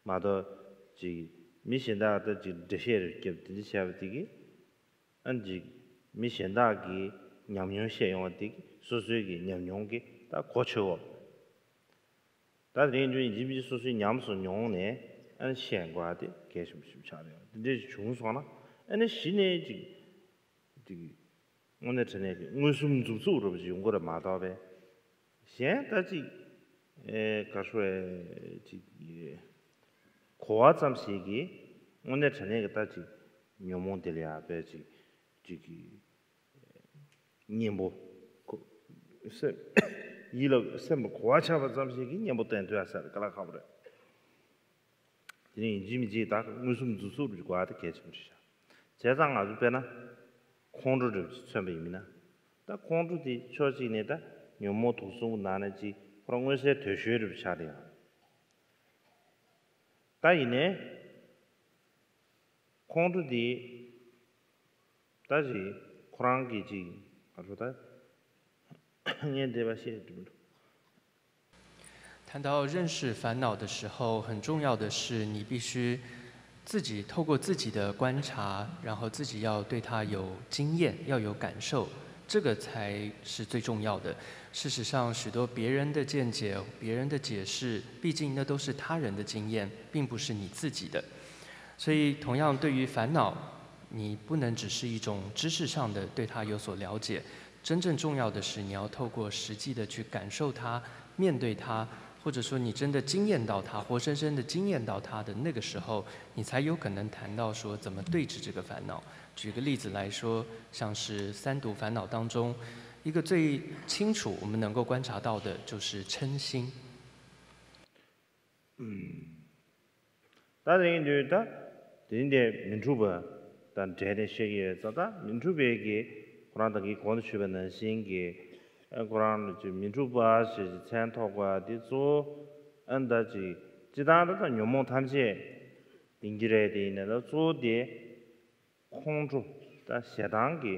མ་གཏོགས་ཅིག་མི་གཞན་དག་ད་ཅིག་འགྲེལ་བཤད་རེ་བརྒྱབ་དེ་འདྲ་བྱས་པ་དེ་གིས་ཨ་ཅིག་མི་གཞན་དག་གིས་ཉམས་མྱོང་བཤད་ཡོང་བ་དེ་གིས་སོ་སོའི་གི་ཉམས་མྱོང་གིས་ད་གོ་ཆོད་འོ། ད་དེ་རིང་དུས་ཡིན་གཅིག་མིན་གཅིག་སོ་སོས་ཉམས་སུ་མྱོང་ནས་ཨ་ནི་བཤད་དགོས་པ་དེ་གལ་ཆེན་པོ་ཞིག་ཆགས་ཡོད་རེད། དེ་འདྲ་ཞིག་བྱུང་སོང་ན་ཨ་ནི་གཞི་ནས་ཅིག་ཅིག་དངོས་གནས་དྲང་གནས་ཀྱི་མངོན་སུམ་མཛུབ་ཚུགས་རུ་ཅིག་ཡོང་གི་རེད་མ་གཏོགས་པས། གཞན་ད་ཅིག་ཨེ་ག་རེ་ཟེར་ཅིག་གོ་བ་ཙམ་ཞིག་གིས་དངོས་གནས་དྲང་གནས་ཀྱི་ད་ཅིག་ཉོན་མོངས་དེ་ལ་ཡ་དཔེ་ཅིག་ཅིག་གི་གཉེན་པོ། ཁོ་སེམས་ཡིད་ལ་སེམས་ལ་གོ་བ་ཆགས་པ་ཙམ་ཞིག་གིས་གཉེན་པོ་བསྟེན་ཐུབ་ཡ་ཟེར་དཀའ་ལས་ཁག་པོ་རེད། དེ་ནས་ཡིན་གཅིག་མིན་གཅིག་ད་མངོན་སུམ་མཛུབ་ཚུགས་རུ་དགོས་པ་དེ་གལ་ཆེན་པོ་ཞིག་ཆགས། བྱས་ཙང་ང་ཚོ་དཔེར་ན་ཁོང་ཁྲོ་རུ་མཚོན་པ་ཡིན་མིན་ན། ད་ཁོང་ཁྲོ་དེ་ཕྱོགས་གཅིག་ནས་ད་ཉོན་མོངས་དུག་གསུམ་གྱི་ནང་ནས་ཅིག་ཁོ་རང་མངོན་གསལ་དོད་ཤོས་རུ་ཆགས་རེད་ཡ། ད་ཡིན་ནའི་ཁོང་ཁྲོ་དེ་ད་ཅིག་ཁོ་རང་གིས་ཅིག་ག་རེ་ཟེར། ད་ངས་འདི་པར་བཤད་འདུག་མི་འདུག 谈到认识烦恼的时候，很重要的是你必须自己透过自己的观察，然后自己要对它有经验，要有感受，这个才是最重要的。事实上，许多别人的见解、别人的解释，毕竟那都是他人的经验，并不是你自己的。所以，同样对于烦恼，你不能只是一种知识上的对它有所了解，真正重要的是你要透过实际的去感受它、面对它，或者说你真的经验到它，活生生的经验到它的那个时候，你才有可能谈到说怎么对治这个烦恼。举个例子来说，像是三毒烦恼当中，一个最清楚我们能够观察到的就是嗔心。 ད་དེ་ཡིན་དུས་ད་དེ་འདྲའི་མི་འཁྲུགས་པ་དང་འབྲེལ་ནས་བཤད་ཀྱི་ཡོད་ཙང་། ད་མི་འཁྲུགས་པའི་གི་ཁོ་རང་ད་གིན་གོང་དུ་ཞུས་པ་ནང་བཞིན་གྱི་ཨ་ཁོ་རང་ལ་ཅིག་མི་འཁྲུགས་པ་ཞེས་ཀྱི་མཚན་ཐོགས་པ་དེ་གཙོ་བོ་ཨ་ད་ཅིག་སྤྱིར་བཏང་ད་ད་ཉོན་མོངས་ཐམས་ཅད་ཡིན་གྱི་རེད། དེ་ཡིན་ན་ད་གཙོ་བོ་དེ་ཁོང་ཁྲོ་ད་ཞེ་སྡང་གི་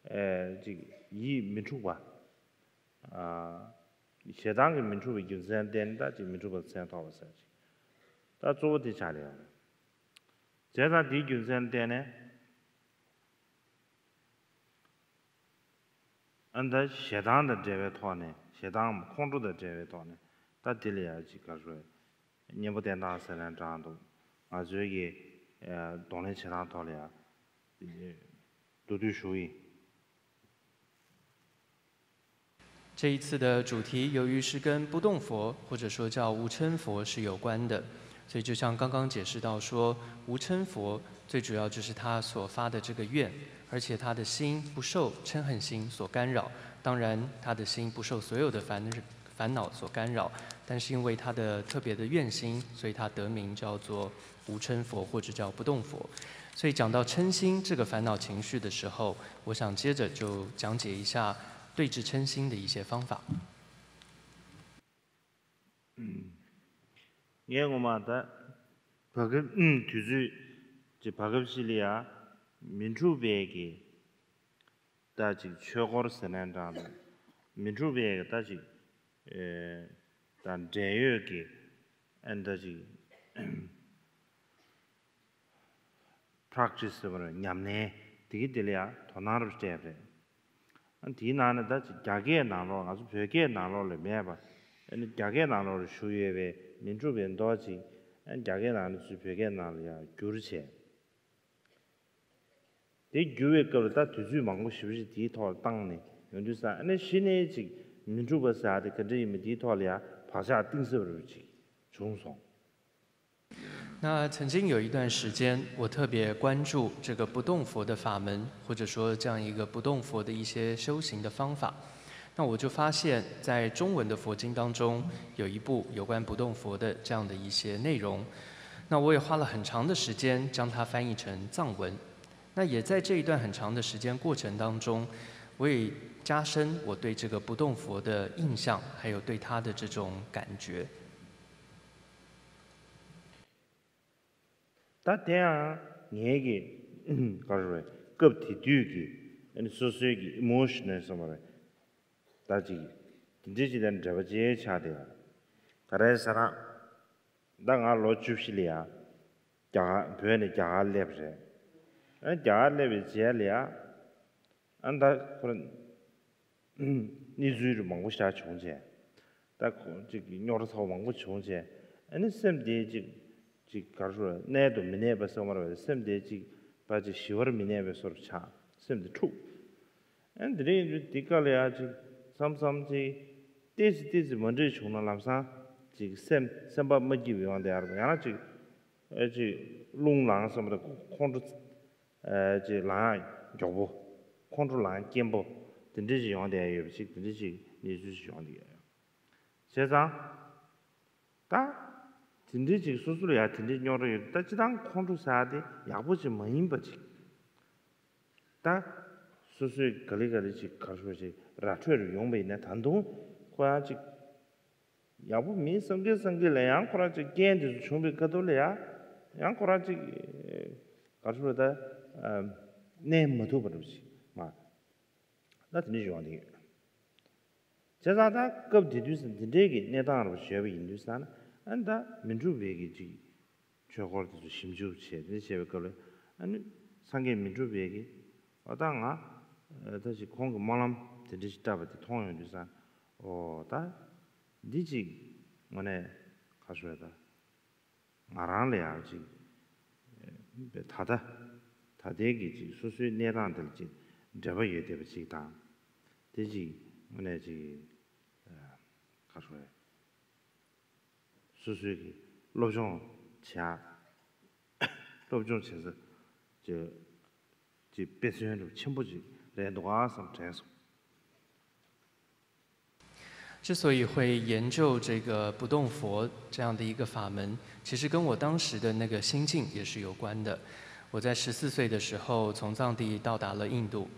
ཨ་ཅིག་ཡིད་མི་འཁྲུགས་པ། ཞེ་སྡང་གི་མི་འཁྲུགས་པའི་རྒྱུ་མཚན་བརྟེན་ད་ཅིག་མི་འཁྲུགས་པ་མཚན་ཐོགས་པ་ཟེར་ཅིག་ད་གཙོ་བོ་དེ་ཆགས་ཡོད་རེད། བྱས་ཙང་དེའི་རྒྱུ་མཚན་བརྟེན་ནས་ཨ་ད་ཞེ་སྡང་དང་འབྲེལ་བའི་ཐོག་ནས། ཞེ་སྡང་ཁོང་ཁྲོ་དང་འབྲེལ་བའི་ཐོག་ནས་ད་དེ་ལ་ཡ་ཅིག་ག་རེ་ཟེར། གཉེན་པོ་བསྟེན་སྟངས་ཟེར་ནའང་འདྲ་འདུག་ང་ཚོའི་གི་གདོང་ལེན་བྱེད་སྟངས་ཐོག་ལ་ཡ་མདོར་བསྡུས་ཞུ་ཡིན། 这一次的主题由于是跟不动佛，或者说叫无嗔佛是有关的，所以就像刚刚解释到说，无嗔佛最主要就是他所发的这个愿，而且他的心不受嗔恨心所干扰，当然他的心不受所有的烦烦恼所干扰，但是因为他的特别的愿心，所以他得名叫做无嗔佛或者叫不动佛。所以讲到嗔心这个烦恼情绪的时候，我想接着就讲解一下对治嗔心的一些方法。 ངས་ངོ་མ་ད་བར་སྐབས་དུས་ཚོད་ཀྱི་བར་སྐབས་ཤིག་ལ་ཡ་མི་འཁྲུགས་པའི་གི་ད་ཅིག་ཆོས་སྐོར་ཟེར་ནའི་འདྲ་འདུག་མི་འཁྲུགས་པའི་གི་ད་ཅིག་ཨེ་ད་འབྲེལ་ཡོད་ཀྱི་ཨ་ནི་ད་ཅིག practice ཟེར་བ་རེད། ཉམས་ལེན་དེ་གི་དེ་ལ་ཡང་དོ་སྣང་རུ་སྤྲད་པ་རེད། ཨ་དེའི་ནང་ནས་ད་ཅིག་རྒྱ་སྐད་ནང་ལོགས་ང་ཚོ་བོད་སྐད་ནང་ལོགས་ལ་མེད་པ། ཨ་ནི་རྒྱ་སྐད་ནང་ལོགས་ལ་བཞུགས་ཡོད་པའི་མི་འཁྲུགས་པའི་མདོ་ཅིག་ཨ་རྒྱ་སྐད་ནང་ནས་ཚུར་བོད་སྐད་ནང་ལ་ཡང་བསྒྱུར་བྱས། དེ་བསྒྱུར་བའི་སྐབས་ལ་ད་དུས་ཚོད་མང་པོ་ཞེ་པོ་ཞིག་དེའི་ཐོག་ལ་བཏང་ནས་ཡོང་དུས་ཙང་ཨ་ནི་གཞི་ནས་ཅིག་མི་འཁྲུགས་པ་ཟེར་ཡ་དེ་ག་འདྲ་ཡིན་མིན་དེའི་ཐོག་ལ་ཡང་བག་ཆགས་གཏིང་ཟབ་རུ་ཅིག་བྱུང་སོང་། 那曾经有一段时间，我特别关注这个不动佛的法门，或者说这样一个不动佛的一些修行的方法。那我就发现，在中文的佛经当中，有一部有关不动佛的这样的一些内容。那我也花了很长的时间将它翻译成藏文。那也在这一段很长的时间过程当中，我也加深我对这个不动佛的印象，还有对他的这种感觉。 ད་དེ་ཡང་ངའི་གི་ག་རེ་རེད། སྐབས་དེ་དུས་ཀྱི་ཨ་ནི་སོ་སོའི་གི་emotional ཟེར་བ་རེད། ད་ཅིག་དེ་འདྲའི་ཅིག་དང་འབྲེལ་བ་ཅིག་ཆགས་བསྡད་ཡོད། ག་རེ་ཟེར་ན། ད་ང་ལོ་བཅུ་བཞི་ལ་ཡ་རྒྱ་གར་བོད་ནས་རྒྱ་གར་སླེབས་རེད། ཨ་རྒྱ་གར་སླེབས་པའི་རྗེས་ལ་ཡ་ཨ་ད་ཁོ་རང་གནས་ཚུལ་རུ་མང་པོ་ཞིག་བྱུང་རྗེས། ད་ཁོ་ཅིག་རྙོག་དྲ་ཚ་བོ་མང་པོ་བྱུང་རྗེས་ཨ་ནི་སེམས་དེ་ཅིག་ཅིག་ག་རེ་ཟེར་རེད། གནད་དུ་མི་གནས་པ་ཟེར་བ་རེད། སེམས་དེ་ཅིག་ཕར་ཅིག་ཞི་བར་མི་གནས་པའི་བཟོ་འདྲ་ཆགས། སེམས་དེ་འཁྲུགས། ཨ་ནི་དེ་འདྲ་ཡིན་དུས་དེ་ག་ལ་ཡ་ཅིག་མཚམས་མཚམས་ཅིག་ཏོག་ཙམ་ཏོག་ཙམ་མ་འགྲིག་བྱུང་ན་ལམ་སང་ཅིག་སེམས་སེམས་པ་མ་སྐྱིད་པ་ཡོང་བསྡད་ཡ་རེད། ཡང་ན་ཅིག་ཨ་ཅིག་རླུང་ལངས་བསམ་པ་དང་ཁོང་ཁྲོ་ཨ་ཅིག་ལངས་ཡ་མགྱོགས་པོ། ཁོང་ཁྲོ་ལངས་ཡ་སྐྱེན་པོ། དེ་འདྲ་ཅིག་ཡོང་བསྡད་ཡ་ཡོད་པ་ཅིག་དེ་འདྲ་ཅིག་གནས་ཚུལ་ཅིག་ཡོང་བསྡད་ཡོད། བྱས་ཙང་། ད། དེ་འདྲའི་ཅིག་སོ་སོ་ལ་ཡང་དེ་འདྲའི་རྙོག་དྲ་ཡོད། ད་སྤྱིར་བཏང་ཁོང་ཁྲོ་ཟ་ཡ་དེ་ཡག་པོ་ཅིག་མ་ཡིན་པ་ཅིག་ད། སོ་སོས་ག་ལེ་ག་ལེ་ཅིག་ག་རེ་ཞུ་ཅིག་ར་འཕྲོད་རུ་ཡོང་པ་ཡིན་ན་ད་དུང་ཁོ་རང་ཅིག་ཡག་པོ་མིན་བསམ་གི་བསམ་གི་ལ་ཡང་ཁོ་རང་ཅིག་རྐྱེན་དེ་ཚོ་བྱུང་བའི་ཁ་ཐུག་ལ་ཡང་ཡང་ཁོ་རང་ཅིག་ག་རེ་ཞུ་ད་གནས་མ་ཐུབ་པ་འདྲ་པོ་ཅིག་མ། ད་དེ་འདྲ་ཡོང་བསྡད་ཡོད། བྱས་ཙང་ད་སྐབས་དེ་དུས་སུ་འདི་འདྲའི་གི་གནས་སྟངས་རུ་བྱས་པ་ཡིན་དུས་ཙང་ན་ཨ་ནི་ད་མི་འཁྲུགས་པའི་གི་ཅིག་ཆོས་སྐོར་དེ་ཚོ་ཞིབ་འཇུག་བྱས་དེ་འདྲ་བྱས་པའི་སྐབས་ལ་ཨ་ནི་སངས་རྒྱས་མི་འཁྲུགས་པའི་གི་ཨ་ད་ང་ད་ཅིག་ཁོང་གི་སྨོན་ལམ་དེ་འདྲ་ཞིག་བཏབ་པ་དེ་མཐོང་ཡོང་དུས་ཙང་ཨོ་ད་འདི་ཅིག་དངོས་གནས་ག་རེ་ཞུ་ད། ང་རང་ལ་ཡང་ཅིག་ད་ལྟ་ད་ལྟའི་གི་ཅིག་སོ་སོའི་གནས་སྟངས་དེ་ལ་ཅིག་འབྲེལ་བ་ཡོད་བསྡད་པ་ཅིག་དང་། དེ་ཅིག་དངོས་གནས་ཅིག་ག་རེ་ཞུ་རེད། སོ་སོའི་གི་སློབ་སྦྱོང་བྱ་སློབ་སྦྱོང་བྱེད་ས་ཅིག་ཅིག་དཔེ་མཚོན་རུ་ཆེན་པོ་ཅིག་རེད་འདུག་ག་བསམ་དྲན་སོང་། 之所以会研究这个不动佛这样的一个法门，其实跟我当时的那个心境也是有关的。我在十四岁的时候从藏地到达了印度，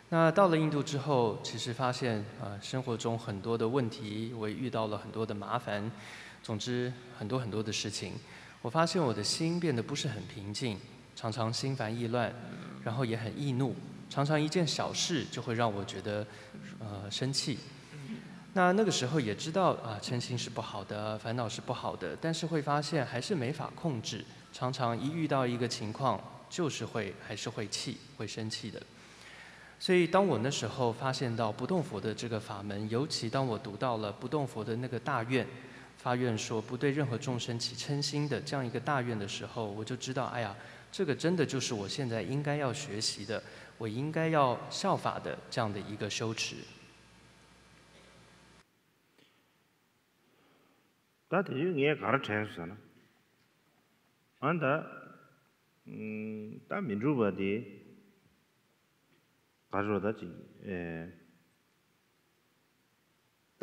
那到了印度之后，其实发现啊，生活中很多的问题，我也遇到了很多的麻烦，总之很多很多的事情，我发现我的心变得不是很平静，常常心烦意乱，然后也很易怒，常常一件小事就会让我觉得呃生气。那那个时候也知道啊，嗔心是不好的，烦恼是不好的，但是会发现还是没法控制，常常一遇到一个情况，就是会还是会气，会生气的。所以当我那时候发现到不动佛的这个法门，尤其当我读到了不动佛的那个大愿，发愿说不对任何众生起嗔心的这样一个大愿的时候，我就知道，哎呀，这个真的就是我现在应该要学习的，我应该要效法的这样的一个修持。 ད་དེ་ཡུལ་ངས་ག་རེ་དྲན་སོང་ཟེར་ན། ཨ་ད། ད་མི་འཁྲུགས་པ་དེ། ག་རེ་ད་ཅིག་ཨེ།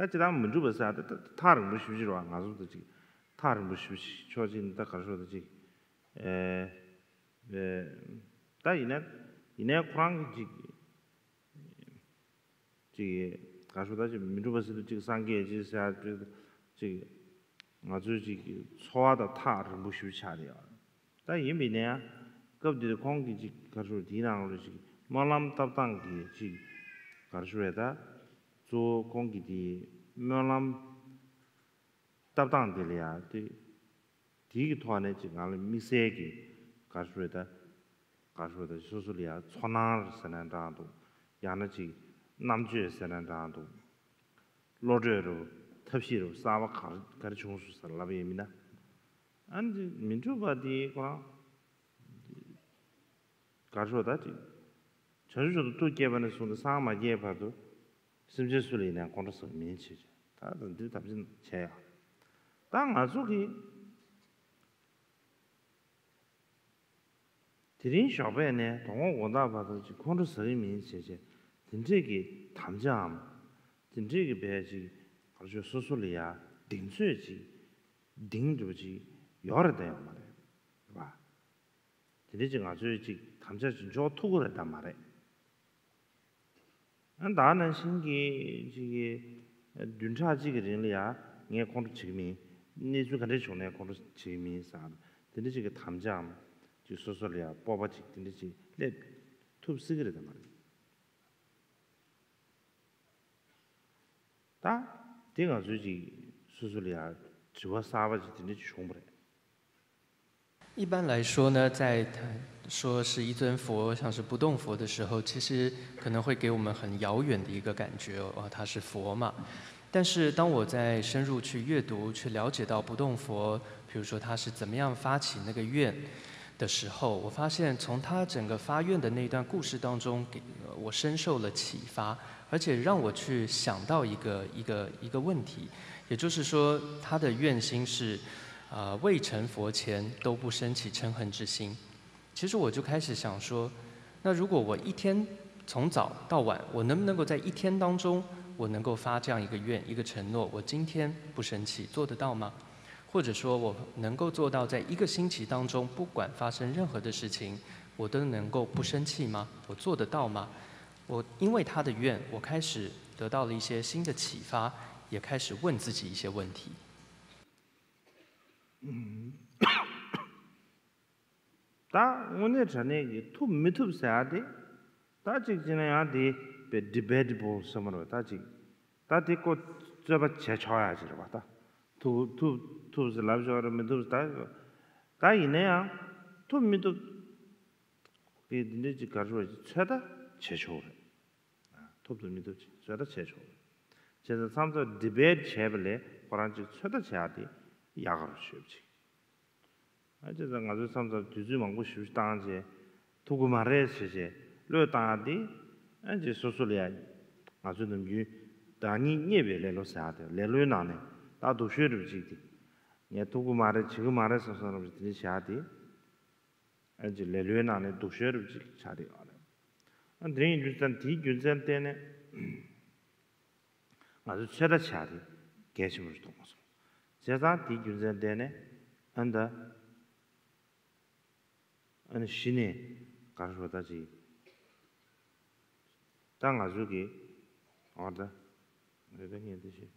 ད་ཅི་ལྟར་མི་འགྲུབ་པ་ཟེར་ཡ་ད་ད་ཐག་རིང་པོ་ཞེ་པོ་ཅིག་རེད་བ། ང་ཚོ་ད་ཅིག་ཐག་རིང་པོ་ཞེ་པོ་ཅིག་ཕྱོགས་གཅིག་ནས་ད་ག་རེ་ཞུ་ད་ཅིག་ཨེ་ཨེ་ད་ཡིན་ན་ཡིན་ནའི་ཁོ་རང་གི་ཅིག་ཅིག་ག་རེ་ཞུ་ད་ཅིག་མི་འགྲུབ་པ་ཟེར་དུས་ཅིག་སངས་རྒྱས་ཅིག་ཟེར་ཡ་ཅིག་ང་ཚོའི་ཅིག་འཚོ་བ་དང་ཐག་རིང་པོ་ཞེ་པོ་ཆགས་རེད་བ། ད་ཡིན་པ་ཡིན་ན་ཡང་སྐབས་འདིར་ཁོང་གིས་ཅིག་ག་རེ་ཞུ་དེའི་ནང་ལ་ཅིག་སྨོན་ལམ་བཏབ་སྟངས་ཀྱི་ཅིག་ག་རེ་ཞུ་རེད་ད། གཙོ་བོ་ཁོང་གིས་དེ་སྨོན་ལམ་བཏབ་སྟངས་དེ་ལ་ཡང་དེ་དེའི་གི་ཐོག་ནས་ཅིག་ང་ལ་དམིགས་བསལ་གྱི་ག་རེ་ཞུ་རེད་ད། ག་རེ་ཞུ་རེད་ད། སོ་སོ་ལ་ཡང་ཚོར་སྣང་ཟེར་ན་འདྲ་འདུག་ཡང་ན་ཅིག་རྣམ་དཔྱོད་ཟེར་ན་འདྲ་འདུག་བློ་གྲོས་རུ་ཐབས་ཤེས་རུ་གསར་པ་ག་རེ་ག་རེ་བྱུང་སོང་ཟེར་ལབ་ཡིན་མིན་ན། ཨ་ནི་མི་འགྲུབ་པ་དེ་ཁོ་རང་ག་རེ་ཞུ་ད་ཅིག་བྱང་ཆུབ་མཆོག་ཏུ་ཐུགས་བསྐྱེད་པ་ནས་བཟུང་སྟེ་སངས་མ་རྒྱས་བར་དུ་སེམས་ཅན་སུ་ལ་ཡིན་ན་ཁོང་ཁྲོ་ཟ་གི་མིན་བྱས་བྱས་ད་ད་འདིར་དམ་ཚིག་བྱས་ཡ། ད་ང་ཚོ་གིས་དེ་རིང་ཞོགས་པ་ནས་དོ་དགོང་དགོང་དག་བར་དུ་ཅིག་ཁོང་ཁྲོ་ཟ་གི་མིན་བྱས་བྱས་དེ་འདྲས་ཀྱི་དམ་བཅའམ་དེ་འདྲས་ཀྱི་བས་ཅིག་ག་རེ་ཞུ་སོ་སོ་ལ་ཡ་གདེང་ཚོད་ཅིག་གདེང་འདྲ་བོ་ཅིག་ཡོད་རེད་ད་ཡོད་མ་རེད་བ། དེ་འདྲ་ཅིག་ང་ཚོས་ཅིག་དམ་བཅའ་ཅིག་འཇོག་ཐུབ་ཀྱི་རེད་དམ་མ་རེད། ཨ་ད་ནང་བཞིན་གྱི་ཅིག་གི་བདུན་ཕྲག་གཅིག་གི་རིང་ལ་ཡ་ངས་ཁོང་ཁྲོ་བྱེད་ཀྱི་མིན། གནས་ཚུལ་ག་འདྲ་བྱུང་ནའི་ཁོང་ཁྲོ་བྱེད་ཀྱི་མིན་ཟེར་དེ་འདྲ་ཅིག་གི་དམ་བཅའམ་ཅིག་སོ་སོ་ལ་ཡ་སྤོབས་པ་ཅིག་དེ་འདྲ་ཅིག་སླེབས་ཐུབ་སྲིད་ཀྱི་རེད་དམ་མ་རེད། ད་དེ་ང་ཚོའི་ཅིག་སོ་སོ་ལ་ཡ་དྲི་བ་གསར་པ་ཅིག་དེ་འདྲ་ཅིག་བྱུང་བ་རེད། 一般来说呢，在谈说是一尊佛，像是不动佛的时候，其实可能会给我们很遥远的一个感觉，哦，他是佛嘛。但是当我在深入去阅读、去了解到不动佛，比如说他是怎么样发起那个愿的时候，我发现从他整个发愿的那段故事当中，给我深受了启发，而且让我去想到一个一个一个问题，也就是说，他的愿心是，呃，未成佛前都不生起嗔恨之心。其实我就开始想说，那如果我一天从早到晚，我能不能够在一天当中，我能够发这样一个愿、一个承诺，我今天不生气，做得到吗？或者说，我能够做到在一个星期当中，不管发生任何的事情，我都能够不生气吗？我做得到吗？我因为他的愿，我开始得到了一些新的启发，也开始问自己一些问题。 ད་དངོས་གནས་དྲང་གནས་ཀྱི་ཐུབ་མི་ཐུབ་ཟེར་ཡ་དེ་ད་གཅིག་བྱས་ན་ཡང་དེ་དཔེ་debatable ཟེར་མ་རེད་ད་གཅིག་ད་དེ་ཀོ་རྩོད་པ་བྱས་ཆོག་ཡ་ཅིག་རེད་བ། ད་ཐུབ་ཐུབ་ཐུབ་ཟེར་ལབ་ཆོག་རེད་མི་ཐུབ་ཟེར་ད་ད་ཡིན་ན་ཡང་ཐུབ་མི་ཐུབ་གི་འདི་འདྲ་ཅིག་ག་རེ་ཞུ་ཚོད་ལྟ་བྱས་ཆོག་རེད། ཐུབ་ཐུབ་མི་ཐུབ་ཅིག་ཚོད་ལྟ་བྱས་ཆོག་རེད། བྱས་ཙང་མཚམས་མཚམས་debate་བྱས་པ་ལས་ཁོ་རང་ཅིག་ཚོད་ལྟ་བྱས་ཡ་དེ་ཡག་ག་རེ་ཞུས་པ་ཅིག་ཨ་བྱས་ཙང་ང་ཚོས་མཚམས་མཚམས་དུས་ཚོད་མང་པོ་ཞིག་བཏང་རྗེས་ཐུབ་ཀྱི་མ་རེད་ཟེར་རྗེས་བློས་བཏང་ཡ་དེ་ཨ་ཅིག་སོ་སོ་ལ་ཡ་ང་ཚོའི་ནམ་རྒྱུན་བདག་ཉིད་བརྙས་པའི་ལེ་ལོ་ཟེར་ཡ་དེ་ལེ་ལོའི་ནང་ནས་ད་སྡུག་ཤོས་རེད་པ་ཅིག་དེ་ངས་ཐུབ་ཀྱི་མ་རེད་བྱེད་ཀྱི་མ་རེད་བསམ་བསམ་རེད་པ་ཅིག་དེ་འདྲ་བྱས་ཡ་དེ། ཨ་ཅིག་ལེ་ལོའི་ནང་ནས་སྡུག་ཤོས་རུ་ཅིག་ཆགས་བསྡད་ཡོད་རེད། ཨ་དེ་རིང་རྒྱུ་མཚན་དེའི་རྒྱུ་མཚན་བརྟེན་ནས་ང་ཚོས་ཚོད་ལྟ་བྱ་དེ་གལ་ཆེན་པོ་རེད་མཐོང་སོང་། བྱས་ཙང་དེའི་རྒྱུ་མཚན་བརྟེན་ནས་ཨ་ད་ཨ་ནི་གཞི་ནས་ག་རེ་ཞུ་ད་ཅིག་ད་ང་ཚོ་གི་འོ་ད་རེད་ད་ངས་འདི་བྱས་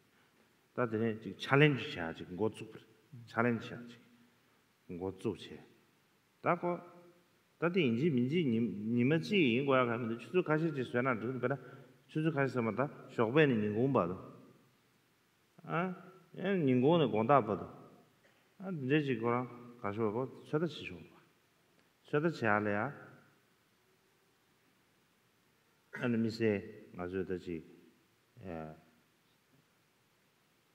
ད་དེ་ནས་ཅིག་challenge་བྱ་ཅིག་འགོ་བཙུགས་པ་རེད། challenge་བྱ་ཅིག་འགོ་བཙུགས་བྱས། ད་ཁོ། ད་དེ་ཡིན་གཅིག་མིན་གཅིག་ཉི་ཉི་མ་གཅིག་ཡིན་དགོས་ཡ་ག་མི་འདུག་ཆུ་ཚོད་ཁ་ཤས་ཅིག་བཟོས་ན་འགྲིག་འདུག་དཔེར་ན་ཆུ་ཚོད་ཁ་ཤས་ཟེར་མ་ད་ཞོགས་པ་ནས་ཉིན་གུང་བར་དུ། ཨ། ཨེ་ཉིན་གུང་ནས་དགོང་དག་བར་དུ། ཨ་འདི་འདྲས་ཅིག་ཁོ་རང་ག་ཤོད་གོ་ཚོད་ལྟ་བྱེད་ཆོག་པ། ཚོད་ལྟ་བྱེད་ཡ་ལ་ཡ། ཨ་ནི་མི་སེ་ང་ཚོས་ད་ཅིག་ཨེ།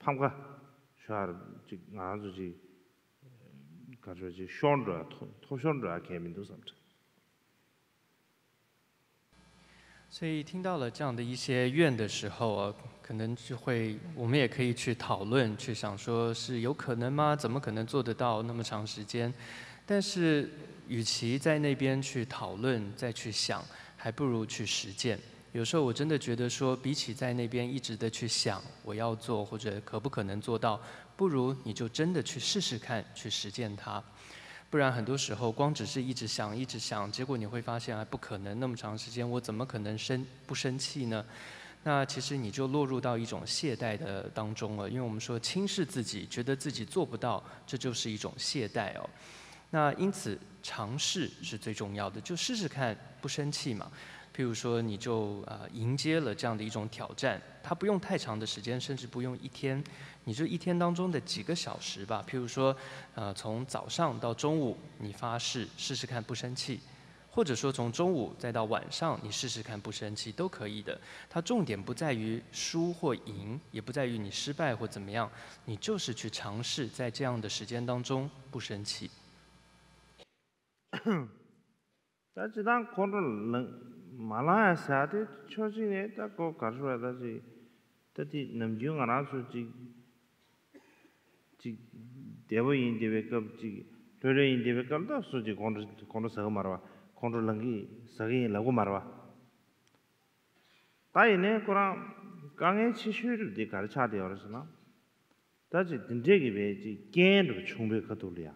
ཕམ་ཁ་ཤོར་ཅིག་ང་རང་ཚོ་ཅིག་ག་ཚོད་ཅིག་ཤོར་འགྲོ་ཡ་ཐོ་ཐོ་ཤོར་འགྲོ་ཡ་གལ་མི་འདུག་བསམ་དྲན། 所以听到了这样的一些愿的时候啊，可能就会，我们也可以去讨论，去想说是有可能吗？怎么可能做得到那么长时间？但是，与其在那边去讨论，再去想，还不如去实践。有时候我真的觉得说，比起在那边一直的去想我要做或者可不可能做到，不如你就真的去试试看，去实践它。不然很多时候光只是一直想、一直想，结果你会发现，哎，不可能，那么长时间我怎么可能生不生气呢？那其实你就落入到一种懈怠的当中了。因为我们说轻视自己，觉得自己做不到，这就是一种懈怠哦。那因此尝试是最重要的，就试试看，不生气嘛。譬如说，你就呃迎接了这样的一种挑战，它不用太长的时间，甚至不用一天，你就一天当中的几个小时吧。譬如说，呃，从早上到中午，你发誓试试看不生气，或者说从中午再到晚上，你试试看不生气都可以的。它重点不在于输或赢，也不在于你失败或怎么样，你就是去尝试在这样的时间当中不生气。 ད་སྤྱིར་བཏང་ཁོང་ཁྲོ་ལངས་མ་ལངས་ཡ་ཟེར་ཡ་དེ་ཕྱོགས་གཅིག་ནས་ད་ཁོ་ག་རེ་ཟེར་བ་ད་ཅིག་ད་དེ་ནམ་རྒྱུན་ང་རང་ཚོ་ཅིག་ཅིག་བདེ་པོ་ཡིན་བདེ་བའི་སྐབས་ཅིག་ལྷོད་ལྷོད་ཡིན་བདེ་བའི་སྐབས་ད་སུ་ཅིག་ཁོང་ཁྲོ་ཁོང་ཁྲོ་ཟ་གི་མ་རེད་བ། ཁོང་ཁྲོ་ལངས་གི་ཟ་གི་ཡིན་ལབ་གི་མ་རེད་བ། ད་ཡིན་ནའི་ཁོ་རང་དཀའ་ངལ་ཆེ་ཤོས་རེད་དེ་ག་རེ་ཆགས་བསྡད་ཡོད་རེད་ཟེར་ན། ད་ཅིག་དེ་འདྲས་ཀྱི་བས་ཅིག་རྐྱེན་རེད་བ་བྱུང་བའི་ཁ་ཐུག་ལ་ཡ།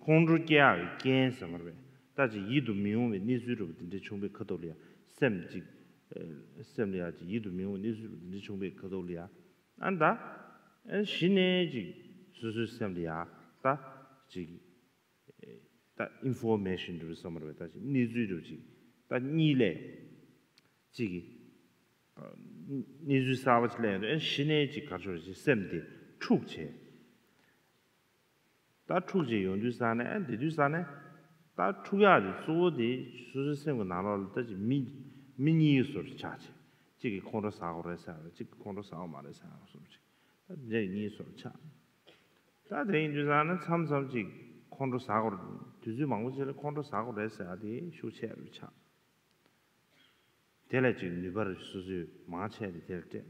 ཁོང་ཁྲོ་སྐྱེ་ཡག་གི་རྐྱེན་ཟེར་མ་རེད་པས། ད་ཅིག་ཡིད་དུ་མི་འོང་བའི་གནས་ཚུལ་འདྲ་པོ་དེ་འདྲ་བྱུང་བའི་ཁ་ཐུག་ལ་ཡ། སེམས་ཅིག་ཨེ། སེམས་ལ་ཡ་ཅིག་ཡིད་དུ་མི་འོང་བའི་གནས་ཚུལ་འདྲ་པོ་དེ་འདྲ་བྱུང་བའི་ཁ་ཐུག་ལ་ཡ། ཨ་ད། ཨ་གཞི་ནས་ཅིག་སོ་སོའི་སེམས་ལ་ཡ། ད་ཅིག་ཨེ། ད་ཨིན་ཕོར་མེ་ཤན་འདྲ་པོ་ཟེར་མ་རེད་པས། ད་ཅིག་གནས་ཚུལ་འདྲ་པོ་ཅིག་ད་གཉིས་ལས་ཅིག་གི་ཨ་གནས་ཚུལ་གསར་པ་ཅིག་སླེབས་ཡོང་དུས་ཨ་གཞི་ནས་ཅིག་ག་རེ་ཟེར་ཅིག་སེམས་དེ་འཁྲུག་བྱས། ད་འཁྲུག་བྱས་ཡོང་དུས་ས་ནས་ཨ་དེ་དུས་ས་ནས་ད་འཁྲུག་ཡག་དེ་གཙོ་བོ་དེ་སོ་སོའི་སེམས་ཀྱི་ནང་ལོགས་ལ་ད་ཅིག་མི་མི་གཉིས་ཀྱི་བཟོ་འདྲ་ཆགས་བྱས། གཅིག་གིས་ཁོང་ཁྲོ་ཟ་དགོས་རེད་ཟེར་བ། གཅིག་གིས་ཁོང་ཁྲོ་ཟ་དགོས་མ་རེད་ཟེར་བ་བཟོ་འདྲ་ཅིག་ད་དེ་འདྲ་གཉིས་བཟོ་འདྲ་ཆགས། ད་དེ་ཡིན་དུས་ས་ནས་མཚམས་མཚམས་ཅིག་ཁོང་ཁྲོ་ཟ་དགོས་རེད། དུས་ཚོད་མང་པོ་ཅིག་ལ་ཁོང་ཁྲོ་ཟ་དགོས་རེད་ཟེར་བ་དེ་ཤུགས་ཆེ་རུ་ཆགས། དེ་ལས་ཅིག་ནུས་པ་རུ་སོ་སོས་མང་ཆེ་དེ་དེར་སྤྲད།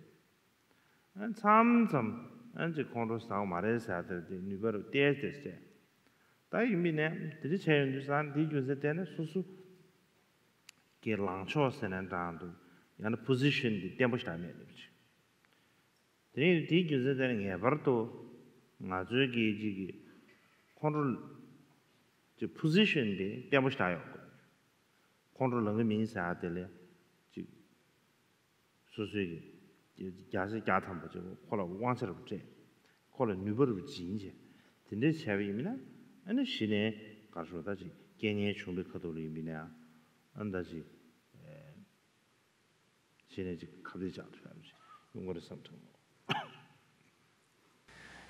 ཨ་མཚམས་མཚམས་ཨ་ཅིག་ཁོང་ཁྲོ་ཟ་བ་མ་རེད་ཟེར་དེར་དེ་ནུས་པ་རུ་ཏོག་ཙམ་སྤྲད། ད་ཡིན་པས་ནས་དེ་འདྲ་བྱས་ཡོང་དུས་ས་འདིའི་རྒྱུ་མཚན་དེ་ནི་སོ་སོ་གི་ལངས་ཕྱོགས་ཟེར་ན་འདྲ་འདུག་ཡང་ན་པོ་ཟི་ཤན་དེ་བརྟན་པོ་ཞིག་མེད་ལབ་ཅིག་དེ་ནས་དེའི་རྒྱུ་མཚན་དེ་ནི་ངེས་པར་དུ་ང་ཚོའི་གི་ཅིག་གི་ཁོང་ཁྲོ་ཅིག་པོ་ཟི་ཤན་དེ་བརྟན་པོ་ཞིག་ཡོད་དགོས། ཁོང་ཁྲོ་ལངས་གི་མིན་ཟེར་ཡ་དེ་ལས་ཅིག་སོ་སོའི་གི་རྒྱལ་སྲས་བརྒྱ་ཐམ་པ་ཅིག་ཁོ་ལ་དབང་ཆ་རུ་སྤྲད། ཁོ་ལ་ནུས་པ་རུ་སྦྱིན་བྱས། དེ་འདྲས་བྱས་པ་ཡིན་མིན་ན་ཨ་ནི་གཞི་ནས་ག་རེ་ཟེར་ད་ཅིག་རྐྱེན་ངན་བྱུང་བའི་ཁ་ཐུག་ལ་ཡིན་མིན་ན་ཡང་ཨ་ནི་ད་ཅིག་གཞི་ནས་ཅིག་ཁ་གཏད་བཅག་ཐུབ་ཡ་ཅིག་ཡོང་གི་རེད་བསམ་དྲན་གོ།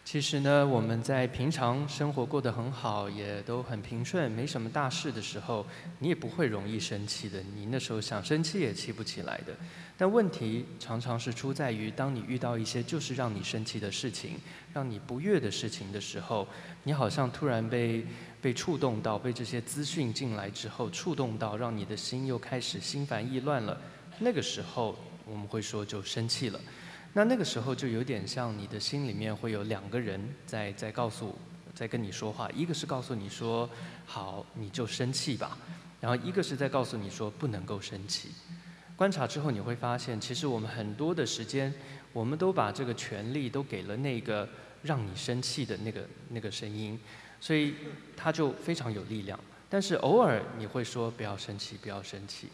其实呢，我们在平常生活过得很好，也都很平顺，没什么大事的时候，你也不会容易生气的。你那时候想生气也气不起来的。但问题常常是出在于，当你遇到一些就是让你生气的事情，让你不悦的事情的时候，你好像突然被被触动到，被这些资讯进来之后触动到，让你的心又开始心烦意乱了。那个时候，我们会说就生气了。那那个时候就有点像你的心里面会有两个人在在告诉，在跟你说话，一个是告诉你说好，你就生气吧，然后一个是在告诉你说不能够生气。观察之后，你会发现，其实我们很多的时间，我们都把这个权利都给了那个让你生气的那个那个声音，所以它就非常有力量。但是偶尔你会说不要生气，不要生气。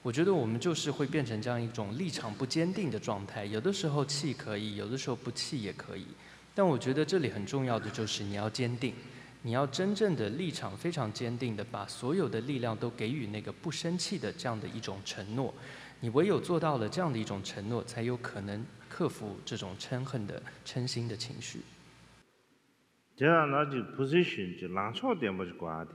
我觉得我们就是会变成这样一种立场不坚定的状态，有的时候气可以，有的时候不气也可以。但我觉得这里很重要的就是你要坚定，你要真正的立场非常坚定的把所有的力量都给予那个不生气的这样的一种承诺。你唯有做到了这样的一种承诺，才有可能克服这种嗔恨的嗔心的情绪。 དེ་ལ་ན་ཅིག་པོ་ཟི་ཤན་ཅིག་ལངས་ཕྱོགས་བརྟན་པོ་ཅིག་དགོས་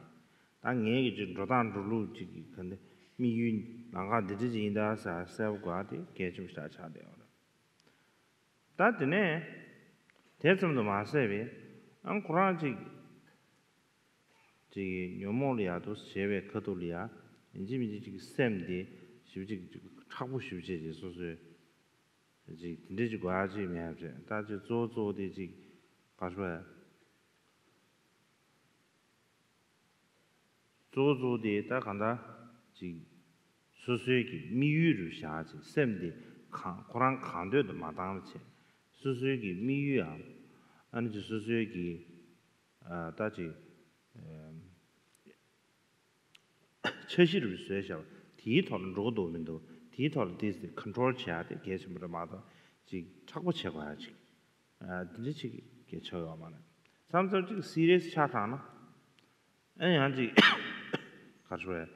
ཨ་དེ། ད་ངས་ཀྱི་ཅིག་འགྲོ་སྟངས་འགྲོ་ལུགས་ཅིག་གི་ག་འདི་དམིགས་ཡུལ་ལམ་ཁ་འདི་འདྲ་ཅིག་ཡིན་ད་ཟེར་གསལ་པོ་དགོས་ཨ་དེ་གལ་ཆེན་པོ་ཞིག་ཆགས་བསྡད་ཡོད་རེད། ད་དེ་ནས་དེ་ཙམ་དུ་མ་ཟད་པའི་ཨང་ཁོ་རང་ཅིག་ཅིག་ཉོན་མོངས་ལ་ཡ་དུ་བྱས་པའི་ཁ་ཐུག་ལ་ཡ་ཡིན་གཅིག་མིན་གཅིག་ཅིག་སེམས་དེ་ཞིབ་ཅིག་ཅིག་མཁྲེགས་པོ་ཞིབ་བྱས་ཅིག་སོ་སོའི། ཅིག་དེ་འདྲས་ཅིག་དགོས་ཡ་ཅིག་མེད་པ་རེད། ད་ཅིག་གཙོ་བོ་གཙོ་བོ་དེ་ཅིག་ག་རེ་ཟེར། གཙོ་བོ་གཙོ་བོ་དེ་ད་གང་ལྟར་ཅིག་ སོ་སོའི་གི་དམིགས་ཡུལ་རུ་བཞག་ཅིག་སེམས་དེ་གང་ཁོ་རང་གང་འདོད་དུ་མ་བཏང་བ་བྱས། སོ་སོའི་གི་དམིགས་ཡུལ་ཨང་། ཨ་ནི་ཅིག་སོ་སོའི་གི་ཨ་ད་ཅིག་ཨམ་འཆར་གཞི་རུ་བཟོས་བཞག་པ་དེའི་ཐོག་ལ་འགྲོ་གི་འདུག་མི་འདུག་དེའི་ཐོག་ལ་དེ་ཁོན་ཊོལ་བྱེད་ཡ་དེ་གལ་ཆེན་པོ་རེད་མ་གཏོགས་ཅིག་མཁྲེགས་པོ་བྱེད་དགོས་ཡ་ཅིག་ཨ་དེ་འདྲ་ཅིག་གལ་ཆེ་བ་ཡོད་མ་རེད། མཚམས་མཚམས་ཅིག་སི་རི་ཡས་ཆགས་དྲགས་ན། ཨ་ཡང་ཅིག་ག་རེ་ཞུ་དགོས་རེད།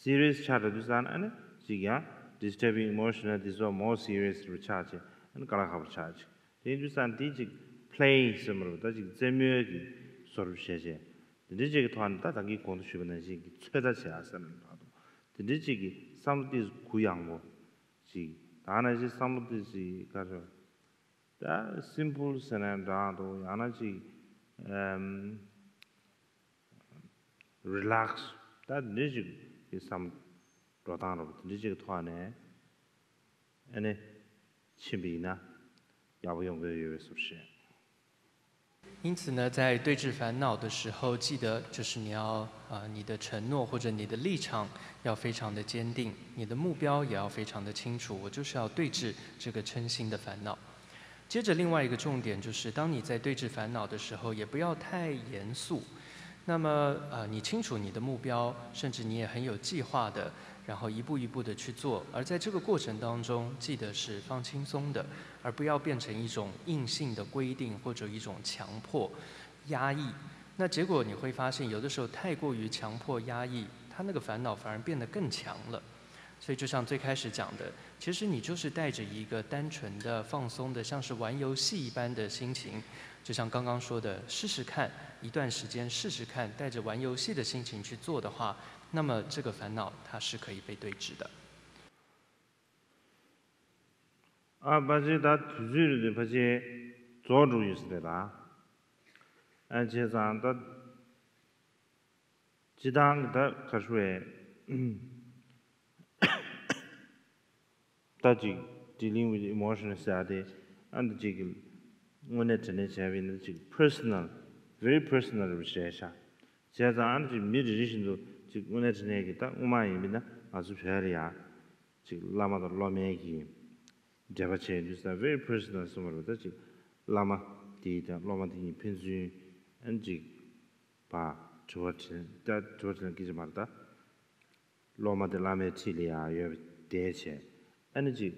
སི་རི་ཡས་ཆགས་འགྲོ་དུས་ཙང་ཨ་ནི་ཅིག་ཡང་disturbing emotional disorder more serious རུ་ཆགས་ཆེ། ཨ་ནི་དཀའ་ལས་ཁག་པོ་ཆགས་ཆེ། དེ་ཡིན་དུས་ཙང་དེ་ཅིག་playing ཟེར་མ་རེད་པ། ད་ཅིག་རྩེད་མོའི་གི་བཟོ་འདྲ་བྱས་བྱས། དེ་འདྲ་ཅིག་གི་ཐོག་ནས་ད་ད་གིན་གོང་དུ་ཞུས་པ་ནང་བཞིན་གྱི་ཚོད་ལྟ་བྱེད་ཡ་ཟེར་ན་འདྲ་འདུག་དེ་འདྲ་ཅིག་གི་བསམ་བློ་དེ་གུ་ཡངས་པོ་ཅིག་ད་ནང་བཞིན་བསམ་བློ་དེ་ཅིག་ག་རེ། ད་simple ཟེར་ན་འདྲ་འདུག་ཡང་ན་ཅིག་ཨམ་relax ད་འདི་འདྲ་ཅིག་གི་བསམ་འགྲོ་སྟངས་རོ་འདི་འདྲ་ཅིག་གི་ཐོག་ནས་ཨ་ནི་ཕྱིན་པ་ཡིན་ན་ཡག་པོ་ཡོང་གི་ཡོད་པའི་བཟོ་ཤེས། 因此呢，在对峙烦恼的时候，记得就是你要啊、呃，你的承诺或者你的立场要非常的坚定，你的目标也要非常的清楚。我就是要对峙这个嗔心的烦恼。接着另外一个重点就是，当你在对峙烦恼的时候，也不要太严肃。那么呃，你清楚你的目标，甚至你也很有计划的，然后一步一步的去做。而在这个过程当中，记得是放轻松的，而不要变成一种硬性的规定或者一种强迫、压抑。那结果你会发现，有的时候太过于强迫压抑，他那个烦恼反而变得更强了。所以，就像最开始讲的，其实你就是带着一个单纯的、放松的，像是玩游戏一般的心情，就像刚刚说的，试试看一段时间，试试看，带着玩游戏的心情去做的话，那么这个烦恼它是可以被对峙的。 ཨ་ཕལ་ཆེར་ད་དུས་ཚོད་རེད་དེ་ཕལ་ཆེར་རྫོགས་འགྲོ་ཡོད་ས་རེད་ད། ཨ་བྱས་ཙང་ད་སྤྱི་བཏང་གི་ད་ག་རེ་ཞུ་དགོས་རེད། ད་ཅིག་dealing with emotions ཟེར་ཡ་དེ་ཨ་འདི་ཅིག་གི་དངོས་གནས་དྲང་གནས་བྱས་པ་ཡིན་ན་ཅིག་personal, very personal རེད་བྱས་ཤག་བྱས་ཙང་ཨ་ནི་ཅིག་མི་རེ་རེ་བཞིན་དུ་ཅིག་དངོས་གནས་དྲང་གནས་ཀྱི་ད་སྔོན་མ་ཡིན་པ་ཡིན་ན་ང་ཚོ་བོད་ལ་ཡ། ཅིག་བླ་མ་དང་སློབ་མའི་གི་འབྲེལ་བ་བྱས་དུས་ཙང་very personal གསུངས་པ་རེད། ད་ཅིག་བླ་མ་དེ་དང་སློབ་མ་དེ་གཉིས་ཕན་ཚུན་ཨ་ནི་ཅིག་ཕར་དྲི་བ་དྲིས། ད་དྲི་བ་དྲིས་ན་སྐད་ཆ་མ་རེད་ད། སློབ་མ་དེ་བླ་མའི་འཁྲིས་ལ་ཡང་ཡོད་པ་བསྡད་བྱས་ཨ་ནི་ཅིག་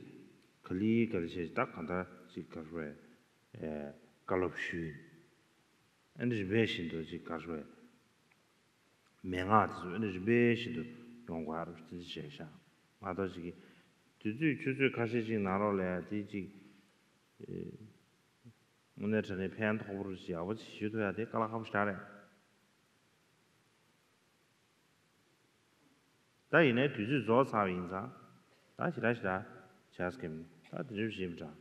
ག་ལེ་ག་ལེ་བྱས་ད་གང་ལྟར་ཅིག་ག་རེ་ཟེར་བཀའ་སློབ་ཞུས། ཨ་ནི་རིམ་པས་བཞིན་དུ་ཅིག་ག་རེ་ཟེར་མན་ངག་དེ་ཚོ་ཨ་ནི་རིམ་པས་བཞིན་དུ་ཡོང་དགོས་རེད་དེ་འདྲ་བྱས་ཤག་མ་གཏོགས་ཅིག་གི་དུས་ཚོད་ཆུ་ཚོད་ཁ་ཤས་ཅིག་ནང་ལོགས་ལ་ཡང་དེ་ཅིག་དངོས་གནས་དྲང་གནས་ཕན་ཐོགས་པོ་རུ་ཅིག་ཡག་པོ་ཅིག་ཞུ་ཐུབ་ཡ་དེ་དཀའ་ལས་ཁག་པོ་ཞེ་དྲག་རེད། ད་ཡིན་ནའི་དུས་ཚོད་རྫོགས་ཚར་བ་ཡིན་ཙང་ད་ཞེ་དྲག་ཞེ་དྲག་བྱས་ཀྱི་མིན། ད་དེ་འདྲ་བྱེད་མི་དྲག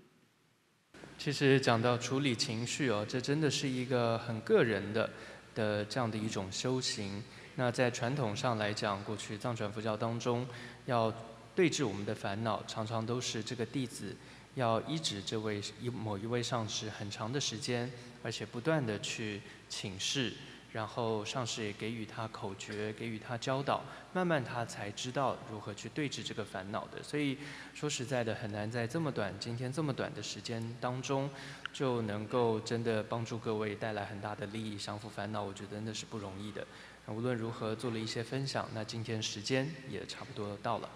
其实讲到处理情绪哦，这真的是一个很个人的的这样的一种修行。那在传统上来讲，过去藏传佛教当中，要对治我们的烦恼，常常都是这个弟子要依止这位一某一位上师很长的时间，而且不断的去请示，然后上师也给予他口诀，给予他教导，慢慢他才知道如何去对治这个烦恼的。所以说实在的，很难在这么短，今天这么短的时间当中，就能够真的帮助各位带来很大的利益，降服烦恼，我觉得那是不容易的。那无论如何做了一些分享，那今天时间也差不多到了。